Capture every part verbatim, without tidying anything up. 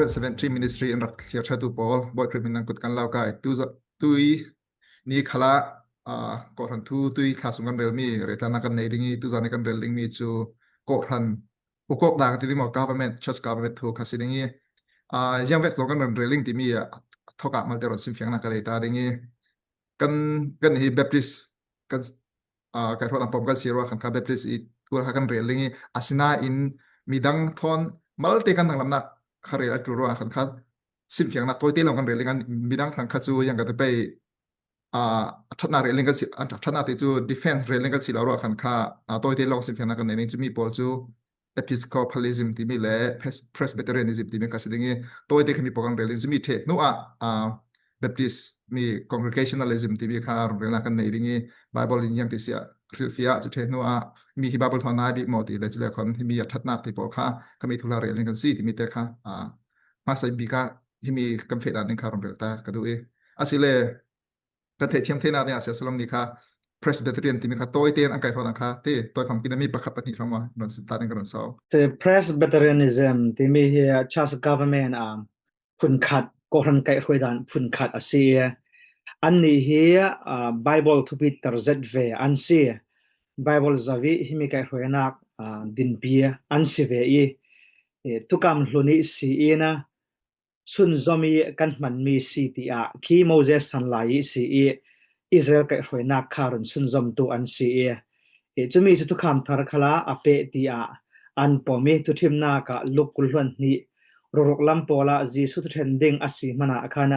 Seventy Ministry in rak thlir ṭhatu pawl, Bawi Khrih min nan kut kan lau kai. Tu za-, tui ni khala, ah, kawhhran thu tui thla sung kan rel mi, rel tlan kan nei ding i, tu zan kan rel ding mi cu kawhhran, ukawk dang ti ding maw, government, church government thu kha si ding i, ah, ziang vek zong kan rel ding ti mi, ah, thawk ah malte ron simfiangnak ka lei ta ding i, kan, kan hi Baptist, kan, ah, kaihhruai lam pawm kan si ruah khan kha Baptist i tuar kha kan rel ding i, asinain midang thawn malte kan danglamnak kha rel a ṭul ruah khan kha simfiangnak tawite lawng kan rel ding, an midang khan kha cu yang ka te pei, ah, a ṭhatnak rel ding kan si, a ṭhatnak te cu defense rel ding kan si lo ruah khan kha, ah, tawite lawng simfiangnak kan nei ding. Cumi pawl cu Episcopalism timi le Pres-, Presbyterianism timi kha si ding i, tawite kha mi pawl kan rel ding. Cumi ṭheh hnu ah, ah, Baptist mi Congregationalism timi kha relnak kan nei ding i, Bible in ziang ti si ah hrilhfiah cu ṭheh hnu ah mi hi Bible thawn nai bik maw ti le, cule khan himi a ṭhatnak ti pawl kha kha mi thuhla rel ding kan si timi te kha, ah, hmasa bik ah himi kan feh dan ding kha ron rel ta ka duh i, asile kan theithiam theinak ding ah si a si lo mi kha Presbyterian timi kha tawite an kaihhruai dan kha ti tawikham kina mi pakhat pahnih hrawng ah ron sim ta ding ka ron sau. Presbyterianism timi hi church government a phunkhat, kawhhran kaihhruai dan phunkhat a si i, annih hi, ah, Bible thupiter zet ve an si. Bible zo i himi kaihhruainak, ah, dinpi an si ve i, eh, thukam hlun i si i na, sunzom i kan hmanmi si tiah khi Moses san lai i si i Israel kaihhruainak kha run sunzomtu an si i, i cumi cu thukham thar khalah a peh tiah an pom i, thuṭhimnak ah Luk kul hluan hnih, ruruk lam pawl ah Jesuh thuṭhen ding a si hmanah khan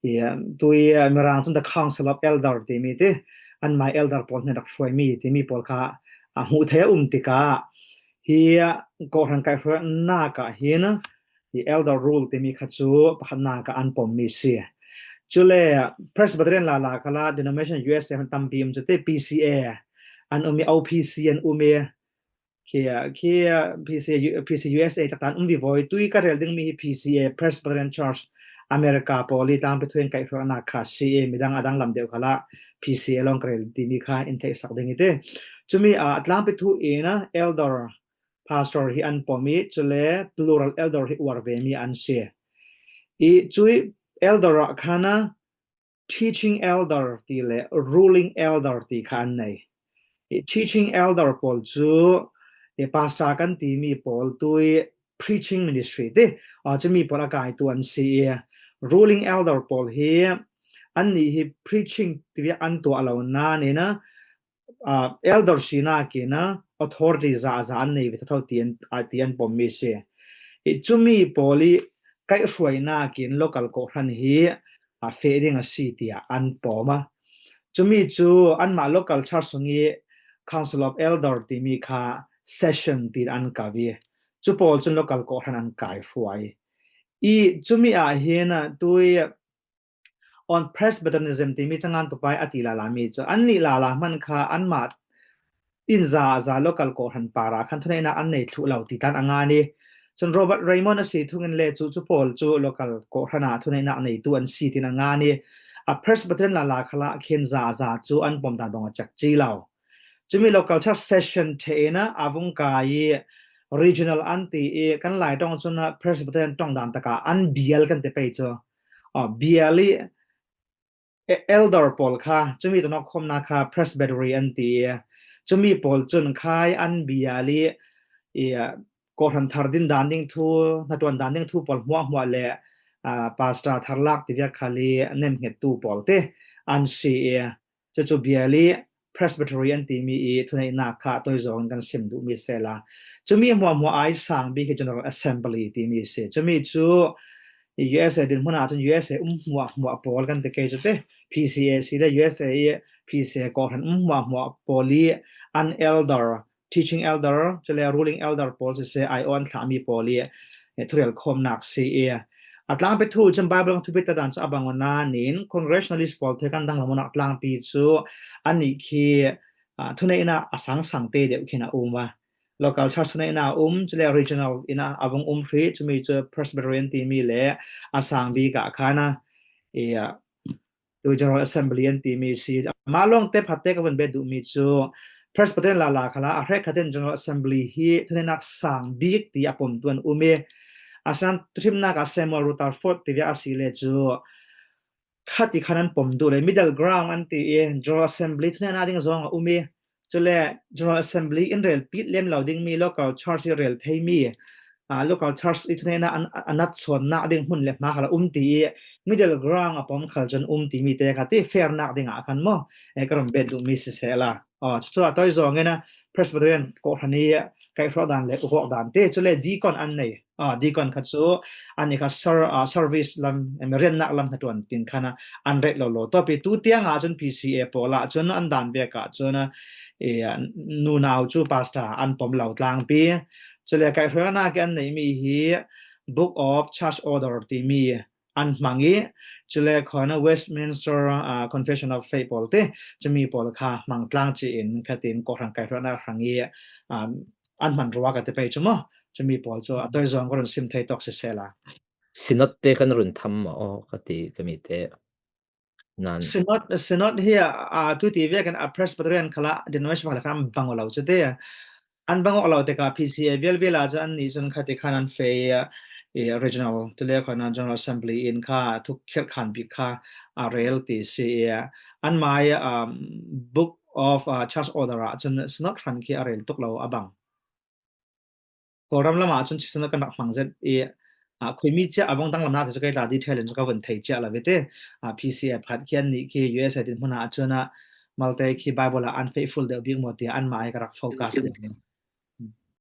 i, tui, Mirang cun The Council of Elder timi ti, anmai elder pawl hnen rak hruaimi timi pawl kha a hmuh theih a um tikah hi kawhhran kaihhruainak ah hin hi elder rule timi kha cu pakhatnak ah an pommi si. Cule Presbyterian lala khalah denomination U S A hmun tampi um cu ti P C A an um i, O P C an um i, khi, khi P C A, P C U S A taktan um vivo i, tui ka rel dingmi hi P C A, Presbyterian Church America pawl i tlangpi thu in kaihhruainak kha si i, midang a danglam deuh khalah P C A lawng ka rel timi kha in theihsak ding i ti. Cumi ah tlangpi thu in elder pastor hi an pom i, cule plural elder hi uar vemi an si. I cui elder ah khan teaching elder ti le ruling elder ti kha an nei. I teaching elder pawl cu i pastor kan timi pawl tui preaching ministry ti, ah, cumi pawl a kaitu an si i, ruling elder pawl hi annih hi preaching ti an tuah lo nain a, ah, elder sinak in a authority zaza an nei ve thotho ti an, ah, ti an pommi si. I cumi pawl i kaihhruainak in local kawhhran hi, ah, feh ding a si tiah an pom a. Cumi cu anmah local church sung i Council of Elder timi kha session ti an kau i, cu pawl cun local kawhhran an kaihruai. I cumi ah hin a tui on Presbyterianism timi cangan tupai a ti lala mi cu annih lala hman kha anmah in zaza local kawhhran parah khan thuneihnak an nei thluh lo ti tlan a ngan i, cun Robert Reymond a si thungin le cu, cu pawl cu local kawhhran ah thuneihnak neitu an si tin a ngan i, a Presbyterian lala khalah khin zaza cu an pom dan bang a cek ci lo. Cumi local church session ṭheh in a vung kai i regional an ti i, kan Lai ṭong cun a Presbyterian ṭong dan takah an bial kan ti pei cu. Ah, bial i e-, elder pawl kha, cumi tunok khawmnak kha Presbytery an ti i, cumi pawl cun khai an bial i, i, kawhhran thar din dan ding thu, hnaṭuan dan ding thu pawl hmuahhmuah le, ah, pastor thar lak ti viak khal i nemhngettu pawl te an si i, cucu bial i Presbytery an timi i thuneihnak kha toizawng in kan sim duhmi sehla. Cumi hmuahhmuah ai sang bik hi General Assembly timi si. Cumi cu U S A dinhmun ah cun U S A um hmuahhmuah pawl kan ti kei cu ti, P C A si le U S A i P C A kawhhran um hmuahhmuah pawl i an elder, teaching elder, cule ruling elder pawl siseh, aiawh an thlahmi pawl i, eh, thurel khawmnak si i, a tlangpi thu cun Bible thupiter dan cu a bang nain Congregationalist pawl te kan danglam awknak tlangpi cu annih khi, ah, thuneihnak a sangsang te deuh khin a um a. Local church thuneihnak a um, cule regional in a, a vung um hrih, cumi cu Presbyterian timi le a sang bik ah khan a, i, ah, tu General Assembly an timi si. Mah lawngte phatte ka vun bet duhmi cu Presbyterian lala khalah a hrekkhat in General Assembly hi thuneihnak sang bik ti a pomtu an um i, A san, thuthimnak ah Samuel Rutherford tivek a si le cu, khati khan an pom duh le, middle ground an ti i, General Assembly thuneihnak ding zong a um i, cule General Assembly in rel pit lem lo dingmi, local church i rel theimi, aa, local church i thuneihnak an, a natsawnnak ding hmun le hma khal a um ti i, middle ground a pom khal cun um timi te kha ti fairnak dingah khan maw, eh, ka run bet duhmi siseh la. Aw, cucu a tawi zawng in a Presbyterian kawhhran i kaihhruak dan le ukawk dan te, cule deacon an nei. Aw, deacon kha cu an i kha ser-, aa, service lam, em, riannak lam hnaṭuan tin khan a an rel lo lo. Tawpi tu tiang ah cun P C A pawl ah cun an dan vek ah cun a, i, a, nunau cu pastor an pom lo tlangpi. Cule kaihhruaknak i an neihmi hi Book of Church Order timi an hmang i, cule khan a Westminster, aa, Confession of Faith pawl te, cumi pawl kha hmang tlang ci in khatin kawhhran kaihhruaknak hrang i, aa, an hman rua ka ti pei cu maw? Cumi pawl cu a tawi zawng ka run sim thei tawk siseh la. Synod te kan run tham maw aw, ka ti ka mi te. Nan. Synod, synod hi a, a, tu ti vekin a Presbyterian khalah denomination khalah kan bang lo cu te. An bang awk lo tikah P C A vialvial ah cun annih cun khati khan an fei, a, i, regional, tu le khan General Assembly in kha thuk khirh khan bik kha a rel ti si i, anmai, um, Book of, uh, Church Order ah cun synod hran khi a rel tuk lo a bang. Kawlram lam ah cun synod kan rak hmang zet i, a, khuimi cia a vong danglamnak te cu kei tla detail in cu ka vun thei cia lo ve te. A, P C A pakhat khi annih khi U S A dinhmun ah cun a malte khi Bible ah an faithful deuh bik maw tiah anmah ai ka rak focus deuh.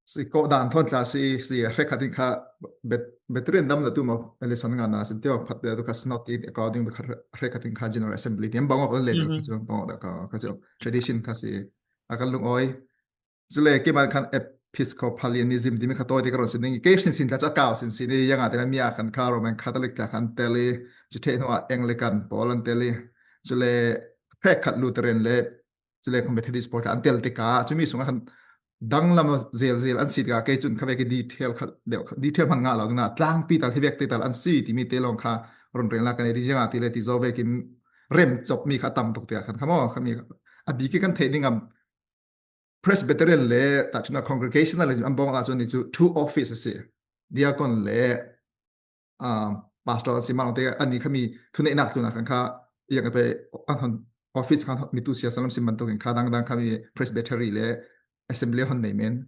Si kawh dan thawn tla si, si hrekkhat in kha bet-, Presbyterian dam la tu maw, Ellison nga na sin tio, phat deuh tu kha synod i kau ding kha hrekkhat in kha General Assembly tiang bang awk le, mhm, kha cu bang awk deuh kha, kha cu tradition kha si a kan lungawi. Cule keimah khan Episcopalianism timi kha tawi te ka run sin ding i, kei sinsin tla cu a kau sinsin i, ziangah te na mi ah khan kha Roman Catholic tla khan tel i, cu ṭheh hnuah Anglican pawl an tel i, cule hrekkhat Lutheran le, cule khan Methodist pawl tla an tel tikah, cumi sungah khan danglam zelzel an si tikah, kei cun kha vek i detail kha deuh kha, detail hman ngah lo ding na, tlangpi tal hi vek te tal an si timi te lawng kha run rel nak kan i, ziangah ti le ti zo vekin rem cawp mi kha a tam tuk tikah khan kha maw, kha mi a bik i kan theih ding a, Presbyterian le tahṭhimnak congregationalism an bawng ah cun ni cu two office a si. Diakon le, ah, pastor an si, mah lawngte an i khami thuneihnak tlunah khan kha iang pe an hon office khan mi tu siasalam sim bantukin kha dangdang khami Presbytery le Assembly hon nei men.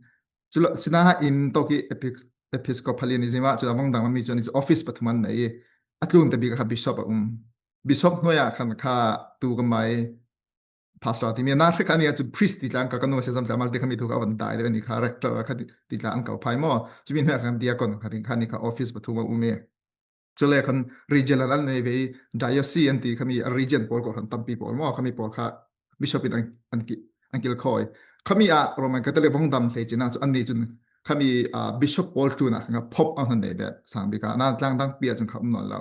Cule sinain tawk i Epi-, Episcopalianism ah cun a vong dang mi cu an i cu office pathum an nei i a tlun te bik kha bishop a um. Bishop hnuaiah khan kha tu ka mai pastor timi, na hre kha ni a cun priest ti tla an ka, ka nu a siasam tla malte khami tu kha a van dai deuh ni kha rector kha ti, ti tla an kau phai maw. Cumi hnuaiah khan diakon kha ti kha ni kha office pathum a um i. Cule khan region an, an nei ve i diocese an ti khami a region pawl kawhhran tampi pawl maw. Khami pawl kha bishop in an, an ki, an kilkhawi. Khami ah Roman Catholic vong dam hlei cin ah cu an ni cun khami, ah, bishop pawl tlunah khan kha pope an hon nei ve sang bik ah na tlang dangpi ah cun kha um nawn lo.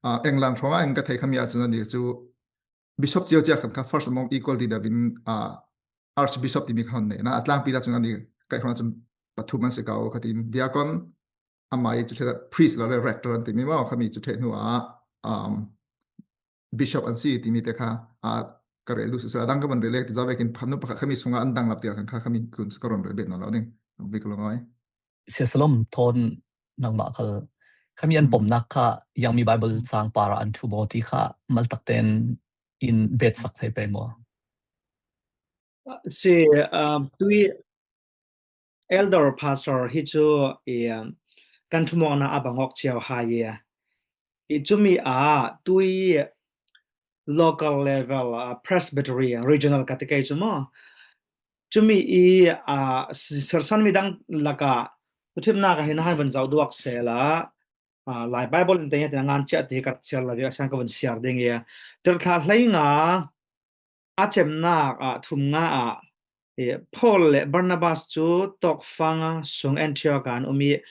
Ah, England hrawng ah in ka thei khami ah cun an ni cu bishop cio cia khan kha first among equal ti deuh in, ah, archbishop timi kha hon nei. Na, a tlangpi ta cun an i kaihhruak cun pathum an si ko kha tin diakon, amah i cu ṭheh priest lo le rector an timi maw, khami cu ṭheh hnu ah, um, bishop an si timi te kha, ah, ka rel duh siseh, a dang ka van rel lek ti za vekin phan nu pakhat khami sungah an dang lap tiah khan kha khami kun ka run rel bet nawn lo ding. Vik lo ngoi. Sia Salom, thawn nangmah khal khami an, hmm, pomnak kha ziangmi Bible, hmm, cang par ah an ṭhu maw ti kha maltak tein in betsak thei pei maw? Si, um, tui elder pastor hi cu i, um, kan ṭhumawknak a bang awk cio hai i, i cumi ah tui local level, ah, presbytery, regional ka ti kei cu maw? Cumi i, ah, si-, sersan midang lakah thuthimnak ah hin han van zoh duak sehla, ah, Lai Bible in te hi a ngan ciah ti hi ka rak siar lo ding, a siang ka van siar ding i, Tirhthlah hleinga a cemnak ah thum nga ah, eh, Paul le Barnabas cu tawkfang sung Antioch ah an um i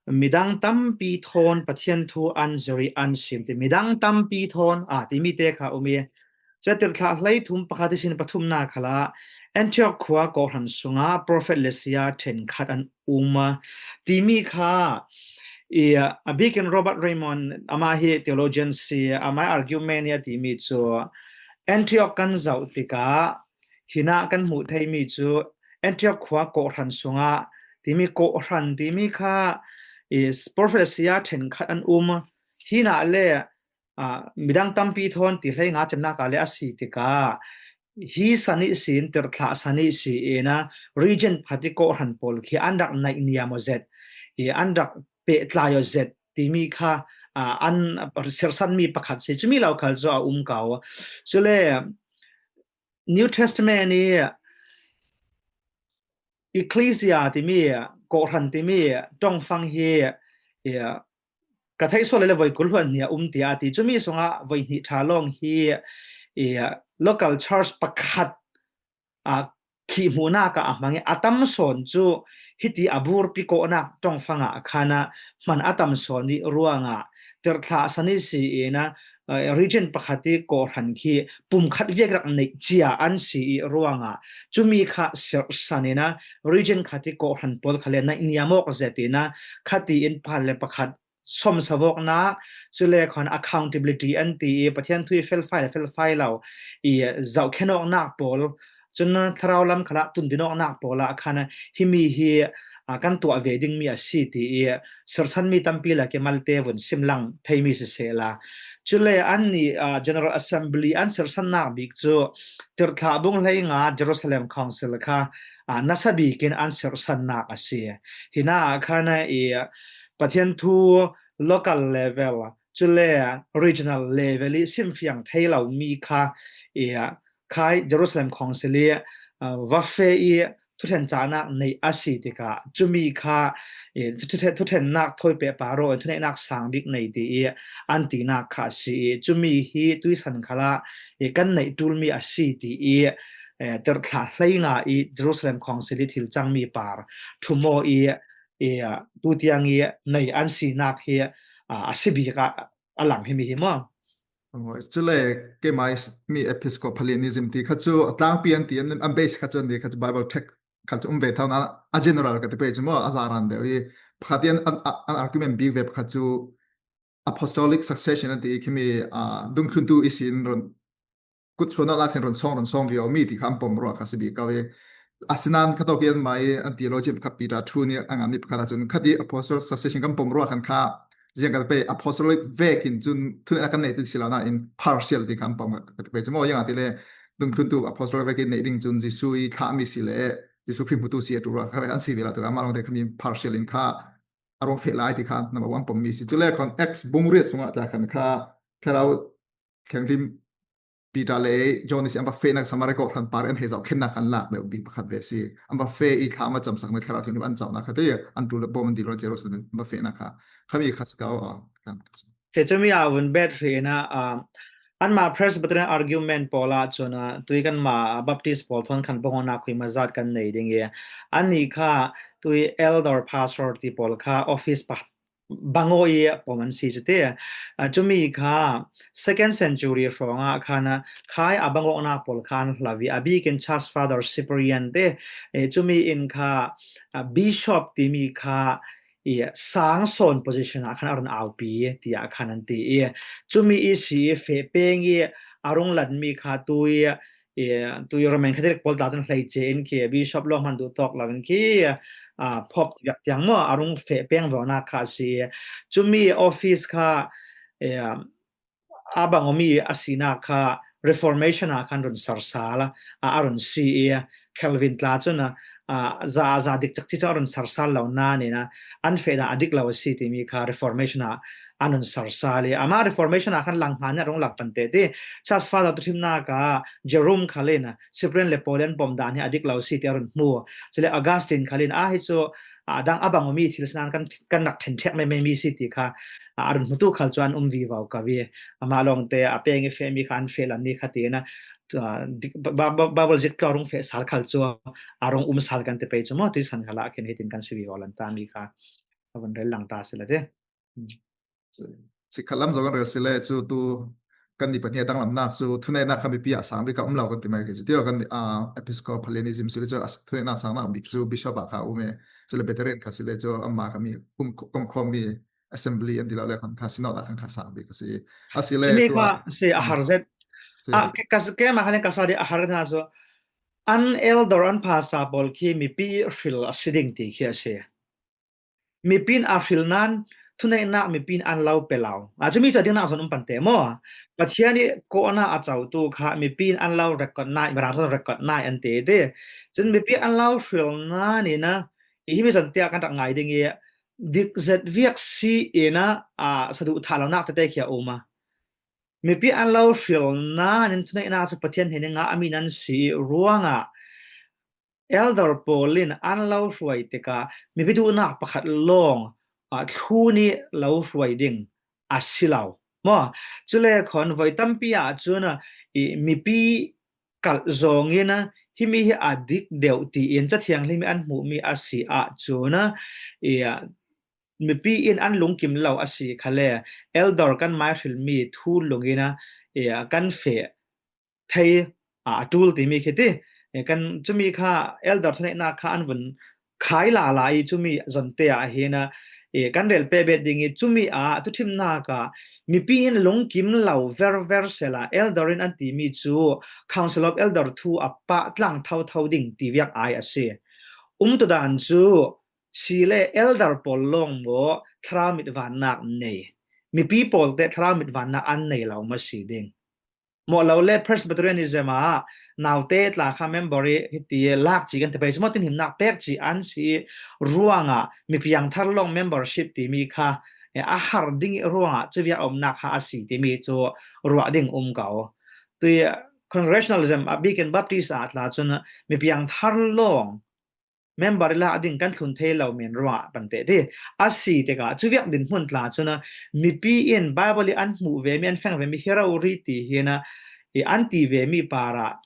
midang tampi thawn Pathian thu an zir i an sim ti, midang tampi thawn, ah, timi te kha um i, cun Tirhthlah hlei thum pakhat ihsin pathumnak khalah Antioch khua kawhhran sungah profet le saya ṭhenkhat an um a timi kha i, a bikin Robert Reymond, amah hi theologian si, amah argument hi a timi cu Antioch kan zoh tikah hinah kan hmuh theimi cu Antioch khua kawhhran sungah timi, kawhhran timi kha i professor ṭhenkhat an um, hinah le, a, midang tampi thawn ti hleinga cemnak ah le a si tikah, hi san ihsin, tirhthlah san ihsi ina, region pakhat i kawhhran pawl khi an rak naih niam aw zet, i an rak pehtlai aw zet timi kha, a, an serhsanmi pakhat si. Cumi lo khal cu a um ko. Cule New Testament i Ecclesia timi, kawhhran timi ṭongfang hi, i, ka theih sual le voi kul hluan hnih a um tiah a ti. Cumi sungah voi hnih ṭha lawng hi, i, local church pakhat, a, khih hmuhnak ah a hmang i a tam sawn cu hiti a burpi kawhnak ṭongfang ah khan a hman a tam sawn i ruangah tirhthlah san ihsi ina, eh, region pakhat i kawhhran khi pumkhat viak rak neih cia an si i ruangah cumi kha serhsan ina region khat i kawhhran pawl kha le naih niam awk zet ina khati in pahal le pakhat sawmsavawknak, cule khan accountability an ti i Pathian thu i felfai le felfai lo i zohkhenawknak pawl, cun thlarau lam khalah tundinawknak pawl ah khan himi hi, a, kan tuah ve dingmi a si ti i serhsanmi tampi lak i malte vun simlang theimi sisehla. Cule annih, a, General Assembly an serhsannak bik cu tirhthlah bung hleinga Jerusalem Council kha, a, nasa bikin an serhsannak a si. Hinah khan i Pathian thu local level, cule regional level i simfiang thei lomi kha, i, khai Jerusalem Council i, a, va feh i thuṭhen cahnak neih a si tikah, cumi kha, i, thuṭhe-, thuṭhennak thawi pehpar aw, thuneihnak sang bik nei ti i an tinak kha a si i, cumi hi tuisan khalah, i, kan neih ṭulmi a si ti i, eh, tirhthlah hleinga i Jerusalem Council i thil cangmi par ṭhum aw i, i, a, tutiang i nei an sinak hi, a, a si bik ah a lang himi hi maw? Cule keimah mi Episcopalianism ti kha cu a tlangpi an ti, an, an base kha cu an ti kha cu Bible text kha cu um ve thawn a, a general ka ti pei cu maw, a zaran deuh i pakhat i an, an, an argument bik ve pakhat cu apostolic succession an ti i khimi, a, dungthluntu ihsin run kut suan awknak sin run sawng, run sawng viau mi ti kha an pom ruah kha si bik ko i. Asinain khatawk i anmah i an theologian pakhat Peter thu nih a nganmi pakhat ahcun khati apostle succession kan pom ruah khan kha ziang ka pei apostolic vekin cun thuneihnak kan neih ti si lo nain partial ti kha an pom ka pei cu maw, ziangahtile dungthluntu apostolic vekin neih ding cun Jesuh i thlahmi si le Jesuh Khrih hmutu si a ṭul ruah kha an si ve lo ti kha amah lawngte khami partial in kha a ruang feh lai ti kha number one pom mi si. Cule khan Acts bung riat sungah ta khan kha thlarau thianghlim Peter le John ihsi an va fehnak Samaria kawhhran par an hei zohkhennak an lak deuh bik pakhat ve si. An va feh i thla an va camsak mi thlarau thianghlim an cauhnak kha te an ṭul bawm an dil lo Jerusalem an va fehnak kha khami kha si ko. Kecumi a vun bet hrih in ah, ah, anmah Presbyterian argument pawl ah cun, ah, tui kanmah Baptist pawl thawn khan bawngawnak khuima zat kan nei ding i, annih kha tui elder pastor ti pawl kha office pa bang aw i pom an si cu ti. Ah, cumi kha second century hrawngah khan, ah, khai a bang awknak pawl kha an hlo i a bikin Church Father Cyprian ti, eh, cumi in kha, ah, bishop timi kha i sang sawn position ah khan a run aupi tiah khan an ti i, cumi i si i feh peng i a rung lanmi kha tui, i, tui Roman Catholic pawl ta cun hleice in khi bishop lawng hman duh tawk lo in khi, a, Pope tiah tiang maw a rung feh peng venak kha a si i, cumi office kha, i, a bang awmi a sinak kha Reformation ah khan run sarsal a, a run si i Calvin tla cun a, a, za, za dik cakci cun a run sarsal lo nain a, an feh dah a dik lo a si timi kha Reformation ah an run sarsal i amah Reformation ah khan lang hna nih a rung lang pante ti. Church Father tu ṭhimnak ah Jerome khal in a Cyprian le Paulian pom dan hi a dik lo a si ti a run hmu. Cule Augustine khal in a hi cu a dang a bang awmi thil sinan kan, kan rak ṭhenṭhek meme mi si ti kha, a, a run hmutu khal cu an um vivo ko i, amah lawngte a peng i fehmi kha an feh lanmi kha ti in a, a, dik-, Ba-, Ba-, Bible zik tlawng rung feh sal khal cu a rung um sal kan ti pei cu maw, tuisan khalah khin hitin kan si vivo lan ta mi kha a vun rel lang ta si la ti. Sikhat lam zong kan rel si le cu tu kan ni pahnih a danglamnak cu thuneihnak kha mipi ah sang bik a um lo kan ti mai khi cu tio kan, ah, Episcopalianism si le cu a thuneihnak sangnak bik cu bishop ah kha um e. Cule Presbyterian kha si le cu amah kha mi um ko-, komkhawm mi assembly an ti lo le khan kha synod ah khan kha sang bik kha si. A si le cumi tu kha ah si a har zet. Si. Ah, ke-, ka, keimah khan ka sa dih a har hna cu an elder an pastor pawl khi mipi hril a si ding ti khi a si. mipi in a hril nan thuneihnak mipi in an lo pe lo. A, cumi cu a dingnak zon um pante maw? Pathian i kawhnak a cotu kha mipi in an lo recognize, Mirang thawng recognize an ti ti. Cun mipi an lo hril nan in a, i himi zon tiah kan rak ngai ding i, dik zet viak si in a, a, saduh thah lonak tete khi a um a. Mipi an lo hril nan in thuneihnak cu Pathian hnen i ngah a mi nan si i ruangah elder pawl in an lo hruai tikah mipi duhnak pakhat lawng, ah, thlun i lo hruai ding a si lo. Maw? Cule khan voi tampi ah cun, ah, i mipi kalh zong in, ah, himi hi a dik deuh tiin Cathiang Hlim i an hmuhmi a si ahcun, ah, i, ah, mipi in an lungkim lo a si khale, elder kan mai hrilmi thu lung in, ah, i, ah, kan feh thei, ah, a ṭul timi khi ti. Eh, kan cumi kha elder thuneihnak kha an vun khai lala i cumi zonte ah hin, eh, kan rel peh bet ding i cumi ah tuṭhimnak ah mipi in lungkim lo verver sela elder in an timi cu Council of Elder thu a pah tlang thotho ding ti viak ai a si. Umtudan cu si le elder pawl lawng maw thlarau mitvannak nei? Mipi pawl te thlarau mitvannak an nei lo maw si ding? Mawh lo le Presbyterianism ah naute tla kha member i hiti lak ci kan ti pei si maw, tinhimnak pek ci an si ruangah mipiang thar lawng membership timi kha, eh, a har ding i ruangah cuviak a umnak kha a si timi cu ruah ding um ko. Tui congregationalism a bikin Baptist ah tla cun mipiang thar lawng member i lak ding kan thlun thei lo men ruah pante ti a si tikah cuviak dinhmun tla cun mipi in Bible i an hmuh vemi, an feng vemi hi rori ti hin, i an ti vemi parah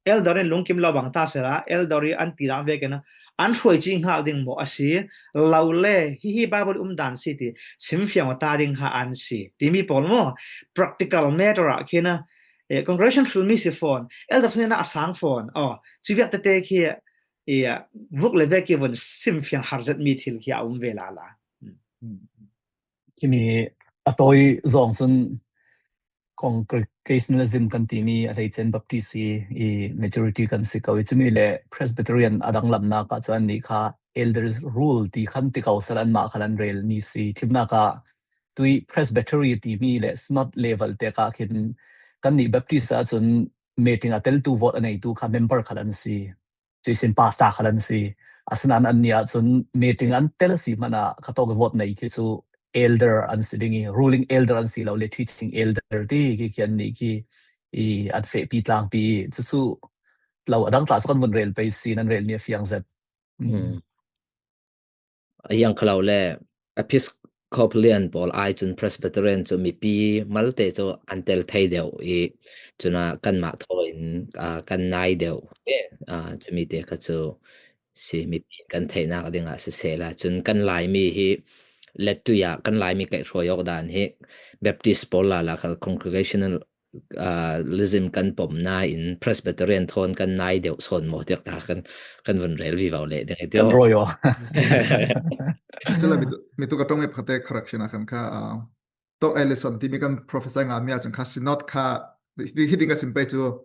elder in lungkim lo bang ta sela elder i an tinak vekin an hruai ci hngal ding maw a si lo le hihi Bible i um dan si ti simfiang aw ta ding ha an si timi pawl maw? Practical matter ah khin, eh, congregation hrilmi si fawn, elder thuneihnak a sang fawn, aw, cuviak tete khi i, ah, vuk le vek i vun simfiang har zetmi thil khi a um ve lala. Khimi a tawi zong cun congregationalism kan timi a hleice in Baptist i, i majority kan si ko i, cumi le Presbyterian a danglamnak ah cun annih kha elders rule ti khan ti ko sal anmah khan an rel mi si. Thimnak ah tui Presbytery timi le Synod level te kah khin kannih Baptist ah cun meeting a teltu vote a neitu kha member khal an si. Cuihsin pastor khal an si. Asinain annih ah cun meeting an tel a si hmanh ah khatawk i vote nei khi cu elder an si ding i, ruling elder an si lo le teaching elder ti khi khi annih khi i an fehpi tlangpi i cucu lo a dang tla cu kan vun rel pei si, nan relmi a fiang zet. A hiang kha lo le Episcopalian pawl ai cun Presbyterian cu mipi malte cu an tel thei deuh i, cun, ah, kanmah thaw in, ah, kan nai deuh. Eh, ah, cumi te kha cu si mipi kan theihnak dingah sisehla cun kan Laimi hi lettui ah kan Laimi kaihhruai awk dan hi Baptist pawl lala khal congregational, ah, lism kan pom nain Presbyterian thawn kan nai deuh sawn maw tiak ta kan, kan vun rel vivo leh ding i tio. Kan roi aw. Cule mitu, mitu ka ṭong i pakhat te correction a kan kha, ah, Tok Ellison timi kan professor ngami ah cun kha synod kha hi ding ka sim pei cu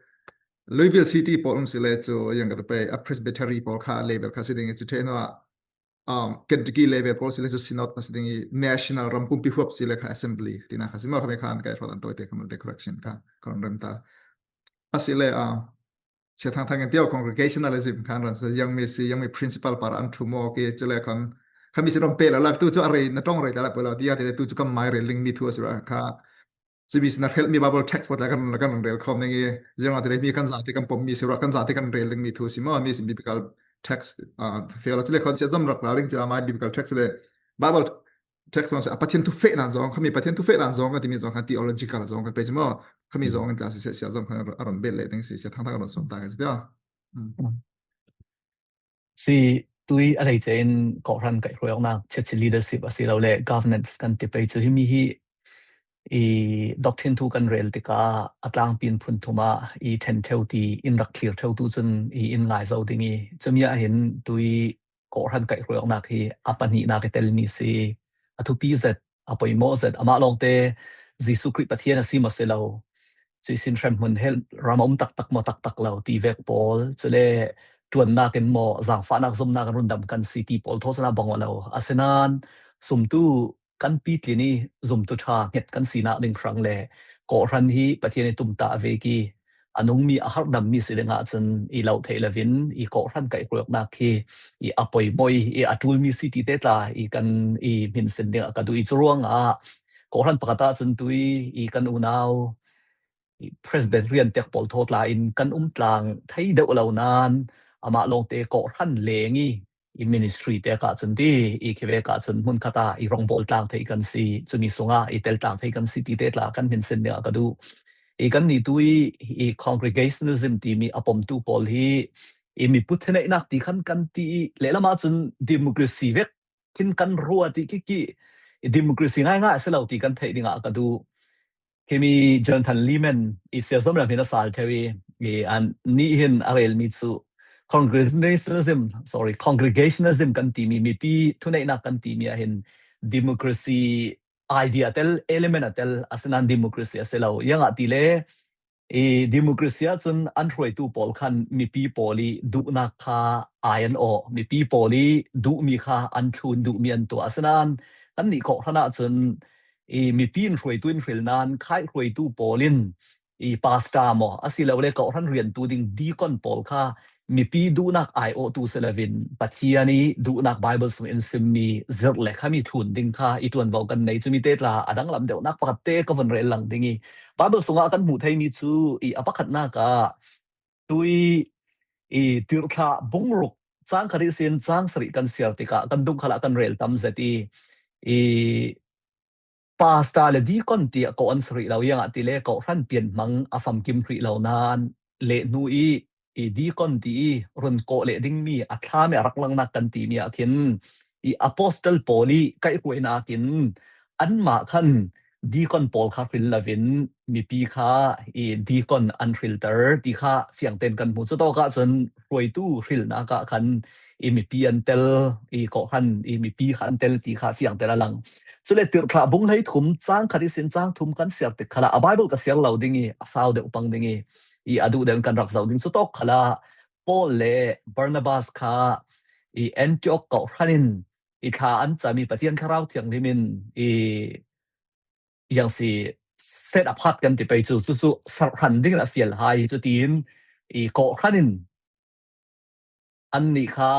Louisville City pawl um si le cu yang ka ta pei a Presbytery pawl kha level kha si ding i cu ṭheh hnu ah, um, Kentucky level pawl si le cu synod a si ding i national ram pumpi huap si le kha assembly tina kha si maw, khami khan kai hrawt an tawi te kha malte correction kha ka run rem ta. A si le, ah, Sia Thang Thang in tio congregationalism khan ran sa yang mi si, yang mi principle par an thu maw ki cu le khan khami si ram pe lo la tu cu a rei na ṭong rei ta la pe lo tia te tu cu kan mai rel ling mi thu a si ra kha. Cumi si na hrelh mi Bible text pawl tla kan, kan rel khawm ning i, ziang te mi kan zate kan pom mi si ruah, kan zate kan rel ding mi thu si maw, mi si biblical text, ah, theology le khon sia zom rak rau ding cia mai biblical text le Bible text zong si, a Pathian thu feh nan zong, khami Pathian thu feh nan zong kan timi zong khan theological zong kan pe ci maw, khami zong kan tla si sia, sia zom khan a ron bel le ding si, sia thang thang a ron sawm ta kan si tia. Si tui a hleice in kawhhran kaihhruaiawknak chiatchi leadership a si lo le governance kan ti pei cu himi hi i doctrine thu kan rel tikah a tlangpi in phunthum ah i ṭhen ṭheu ti in rak thlir ṭheu tu cun i in ngai zo ding i cumi ah hin tui kawhhran kaihhruaiawknak hi a pahnihnak i telmi si. A thupi zet, a poimawh zet, amah lawngte Jesuh Khrih Pathian a si maw si lo, cuihsin hremhmun he ram a um taktak maw taktak lo ti vek pawl, cule ṭuannak in maw, zangfahnak zumnak in rundam kan si ti pawl thaw cun a bang aw lo. Asinain zumtu kan pitling i zumtu ṭha hnget kan sinak ding hrang le kawhhran hi Pathian i tumtah vek i a nungmi, a harhdammi si dingah cun i lo theih lovin i kawhhran kaihhruainak hi i a poimawi i a ṭulmi si ti te tla i kan i hminsin dingah ka duh i cu ruangah kawhhran pakhat ah cun tui i kan unau Presbyterian tek pawl thaw tla in kan um tlang thei deuh lo nain amah lawngte kawhhran leng i, i ministry tek ah cun ti i khivek ah cun hmunkhat ah i rongbawl tlang thei kan si, cumi sungah i tel tlang thei kan si ti te tla kan hminsin dingah ka duh. I kan nitu i, i congregationalism timi a pomtu pawl hi i mipu thuneihnak ti khan kan ti i lehlam ah cun democracy vek khin kan ruat i kiki i democracy ngaingai a si lo ti kan theih dingah ka duh. Himi Jonathan Leeman i siazom ram hin a sal theu i, i an nih hin a relmi cu congregationalism, sorry, congregationalism kan timi, mipi thuneihnak kan timi ah hin democracy idea tel, element a tel, asinain democracy a si lo. Iangah ti le i democracy ah cun an hruaitu pawl khan mipi pawl i duhnak kha ai an awh, mipi pawl i duhmi kha an thlun, duhmi an tuah. Asinain kannih kawhhran ah cun i mipi in hruaitu in hril nain khai hruaitu pawl in i pasta maw, asilole kawhhran riantu ding deacon pawl kha mipi duhnak ai awhtu si lovin Pathian i duhnak Bible sung in simmi zirh le khami thlun ding kha i ṭuanvo kan nei. Cumi te tla a danglam deuhnak pakhat te ka vun rel lang ding i Bible sungah kan hmuh theimi cu i a pakhatnak ah tui i Tirhthlah bungruk cang khat ihsin cang sarih kan siar tikah kan dungkhal ah kan rel tam zet i, i pasta le deacon tiah kawh an si rih lo, iangah ti le kawhhran pianhmang a famkim rih lo nain lehhnu i, i deacon ti i run kawh leh dingmi a thlam i a rak langnak kan timi ah khin i apostle pawl i kaihhruainak in anmah khan deacon pawl kha hril lovin mipi kha i deacon an hrilter ti kha fiangten kan hmu. Cutawk ah cun hruaitu hrilnak ah khan i mipi an tel, i kawhhran i mipi kha an tel ti kha fiangten a lang. Cule Tirhthlah bung hleithum cang khat ihsin cang thum kan siar tik khalah a Bible ka siar lo ding i a sau deuh pang ding i, i a duh deuh in kan rak zoh ding. Cutawk khalah Paul le Barnabas kha i Antioch kawhhran in i thla an cam i Pathian Thlarau Thianghlim in i iang si set apart kan ti pei cu, cucu serhran ding in a fial hai. Cutiin i kawhhran in annih kha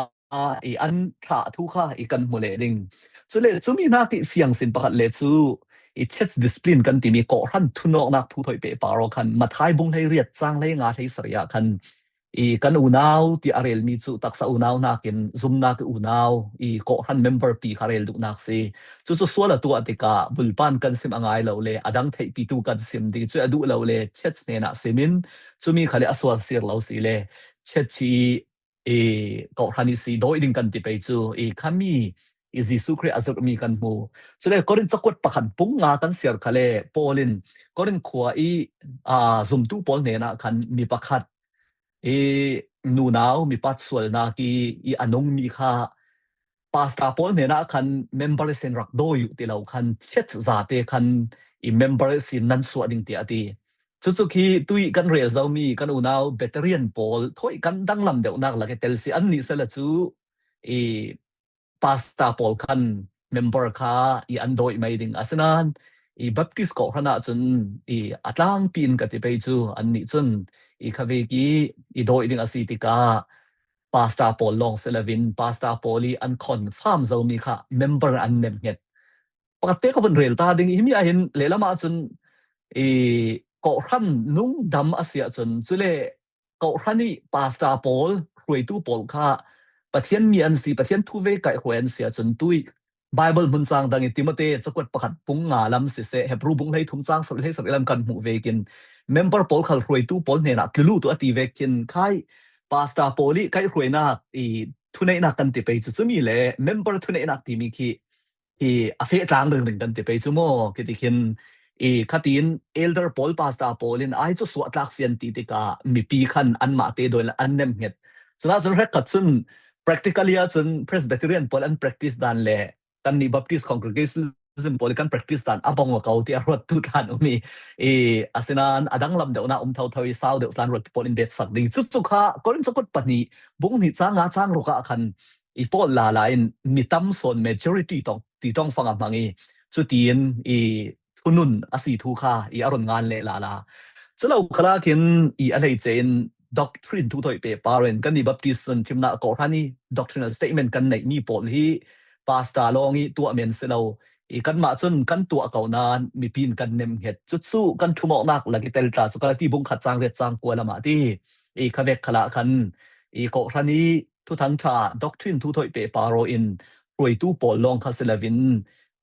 i an thlah thu kha i kan hmu leh ding. Cule cumi hnak i fiang sin pakhat le cu i church discipline kan timi kawhhran thunawknak thu thoih pehpar aw khan Matthai bung hleiriat cang hleinga hleisarih ah khan i kan unau ti a relmi cu taksa unau hnakin zumnak i unau i kawhhran member pi kha rel duhnak si. Cucu sual a tuah tikah bulpan kan sim a ngai lo le a dang theihpitu kan sim ding cu a duh lo le church hnenah sim in cumi kha le a sual sir lo si le church i, i kawhhran i si dawi ding kan ti pei cu i khami i Jesuh Khrih a zirhmi kan hmu. Cule Korin cakuat pakhat bung nga kan siar kha le Paul in Korin khua i, aa, zumtu pawl hnenah khan mi pakhat i nunau mipa sualnak i, i a nungmi kha pasta pawl hnenah khan member sin rak dawi uh ti lo khan thiat zate khan i member sin nan suah ding tiah a ti. Cucu khi tui kan rel zomi kan unau Beterian pawl thawi kan danglam deuhnak lak i tel si an nih sela cu i pasta pawl khan member kha i an dawi mai ding. Asinain i Baptist kawhhran ah cun i a tlangpi in ka ti pei cu an nih cun i khavek i i dawi ding a si tikah pasta pawl lawng si lovin pasta pawl i an confirm zomi kha member an nemhnget. Pakhat te ka vun rel ta ding i himi ah hin lehlam ah cun i kawhhran nung dam a si ahcun cule kawhhran i pasta pawl, hruaitu pawl kha Pathian mi an si, Pathian thu ve kaihhruai an si ahcun tui Bible hmun cang dang i Timote cakuat pakhat bung nga lam siseh, Hebru bung hleithum cang sarih hleisarih lam kan hmuh vekin member pawl khal hruaitu pawl hnenah tlu lutu a ti vekin khai pasta pawl i kaihhruainak i thuneihnak kan ti pei cu cumi le member thuneihnak timi khi hi a feh tlang ringring kan ti pei cu maw? Kiti khin i khatin elder pawl, pasta pawl in ai cu suahtlak si an ti tikah mipi khan anmah te dawi in an nemhnget. Cunah cun hrekkhat cun practically ah cun Presbyterian pawl an practice dan le kannih Baptist congregation evangelism pawl i kan practice dan a bang a ko ti a ruat tu tlan um i, i asinan a danglam deuh na um thotho i sau deuh tlan ruat pawl in bet sak ding. Chu chu kha Korin cakut pahnih bung hnih chang nga chang ruk ah khan i Paul lala in mi tam sawn majority tong ti tong fang a hmang i, chutin i thunun a si thu kha i a run ngan leh lala. Chu lo khalak in i a lei che in doctrine thu thoih pe par in kan i Baptist sun thimna kohhran i doctrinal statement kan neih mi pawl hi pastor lawng i tuah men si lo i kanmah cun kan tuah ko nan mipi in kan nem het. Chu chu kan thumawknak lak i tel tla cu Galati bung khat chang riat chang kua lamah ti i kha vek khalah khan i kohhran i thuthang ṭha doctrine thu thoih pe par aw in hruaitu pawl lawng kha si lovin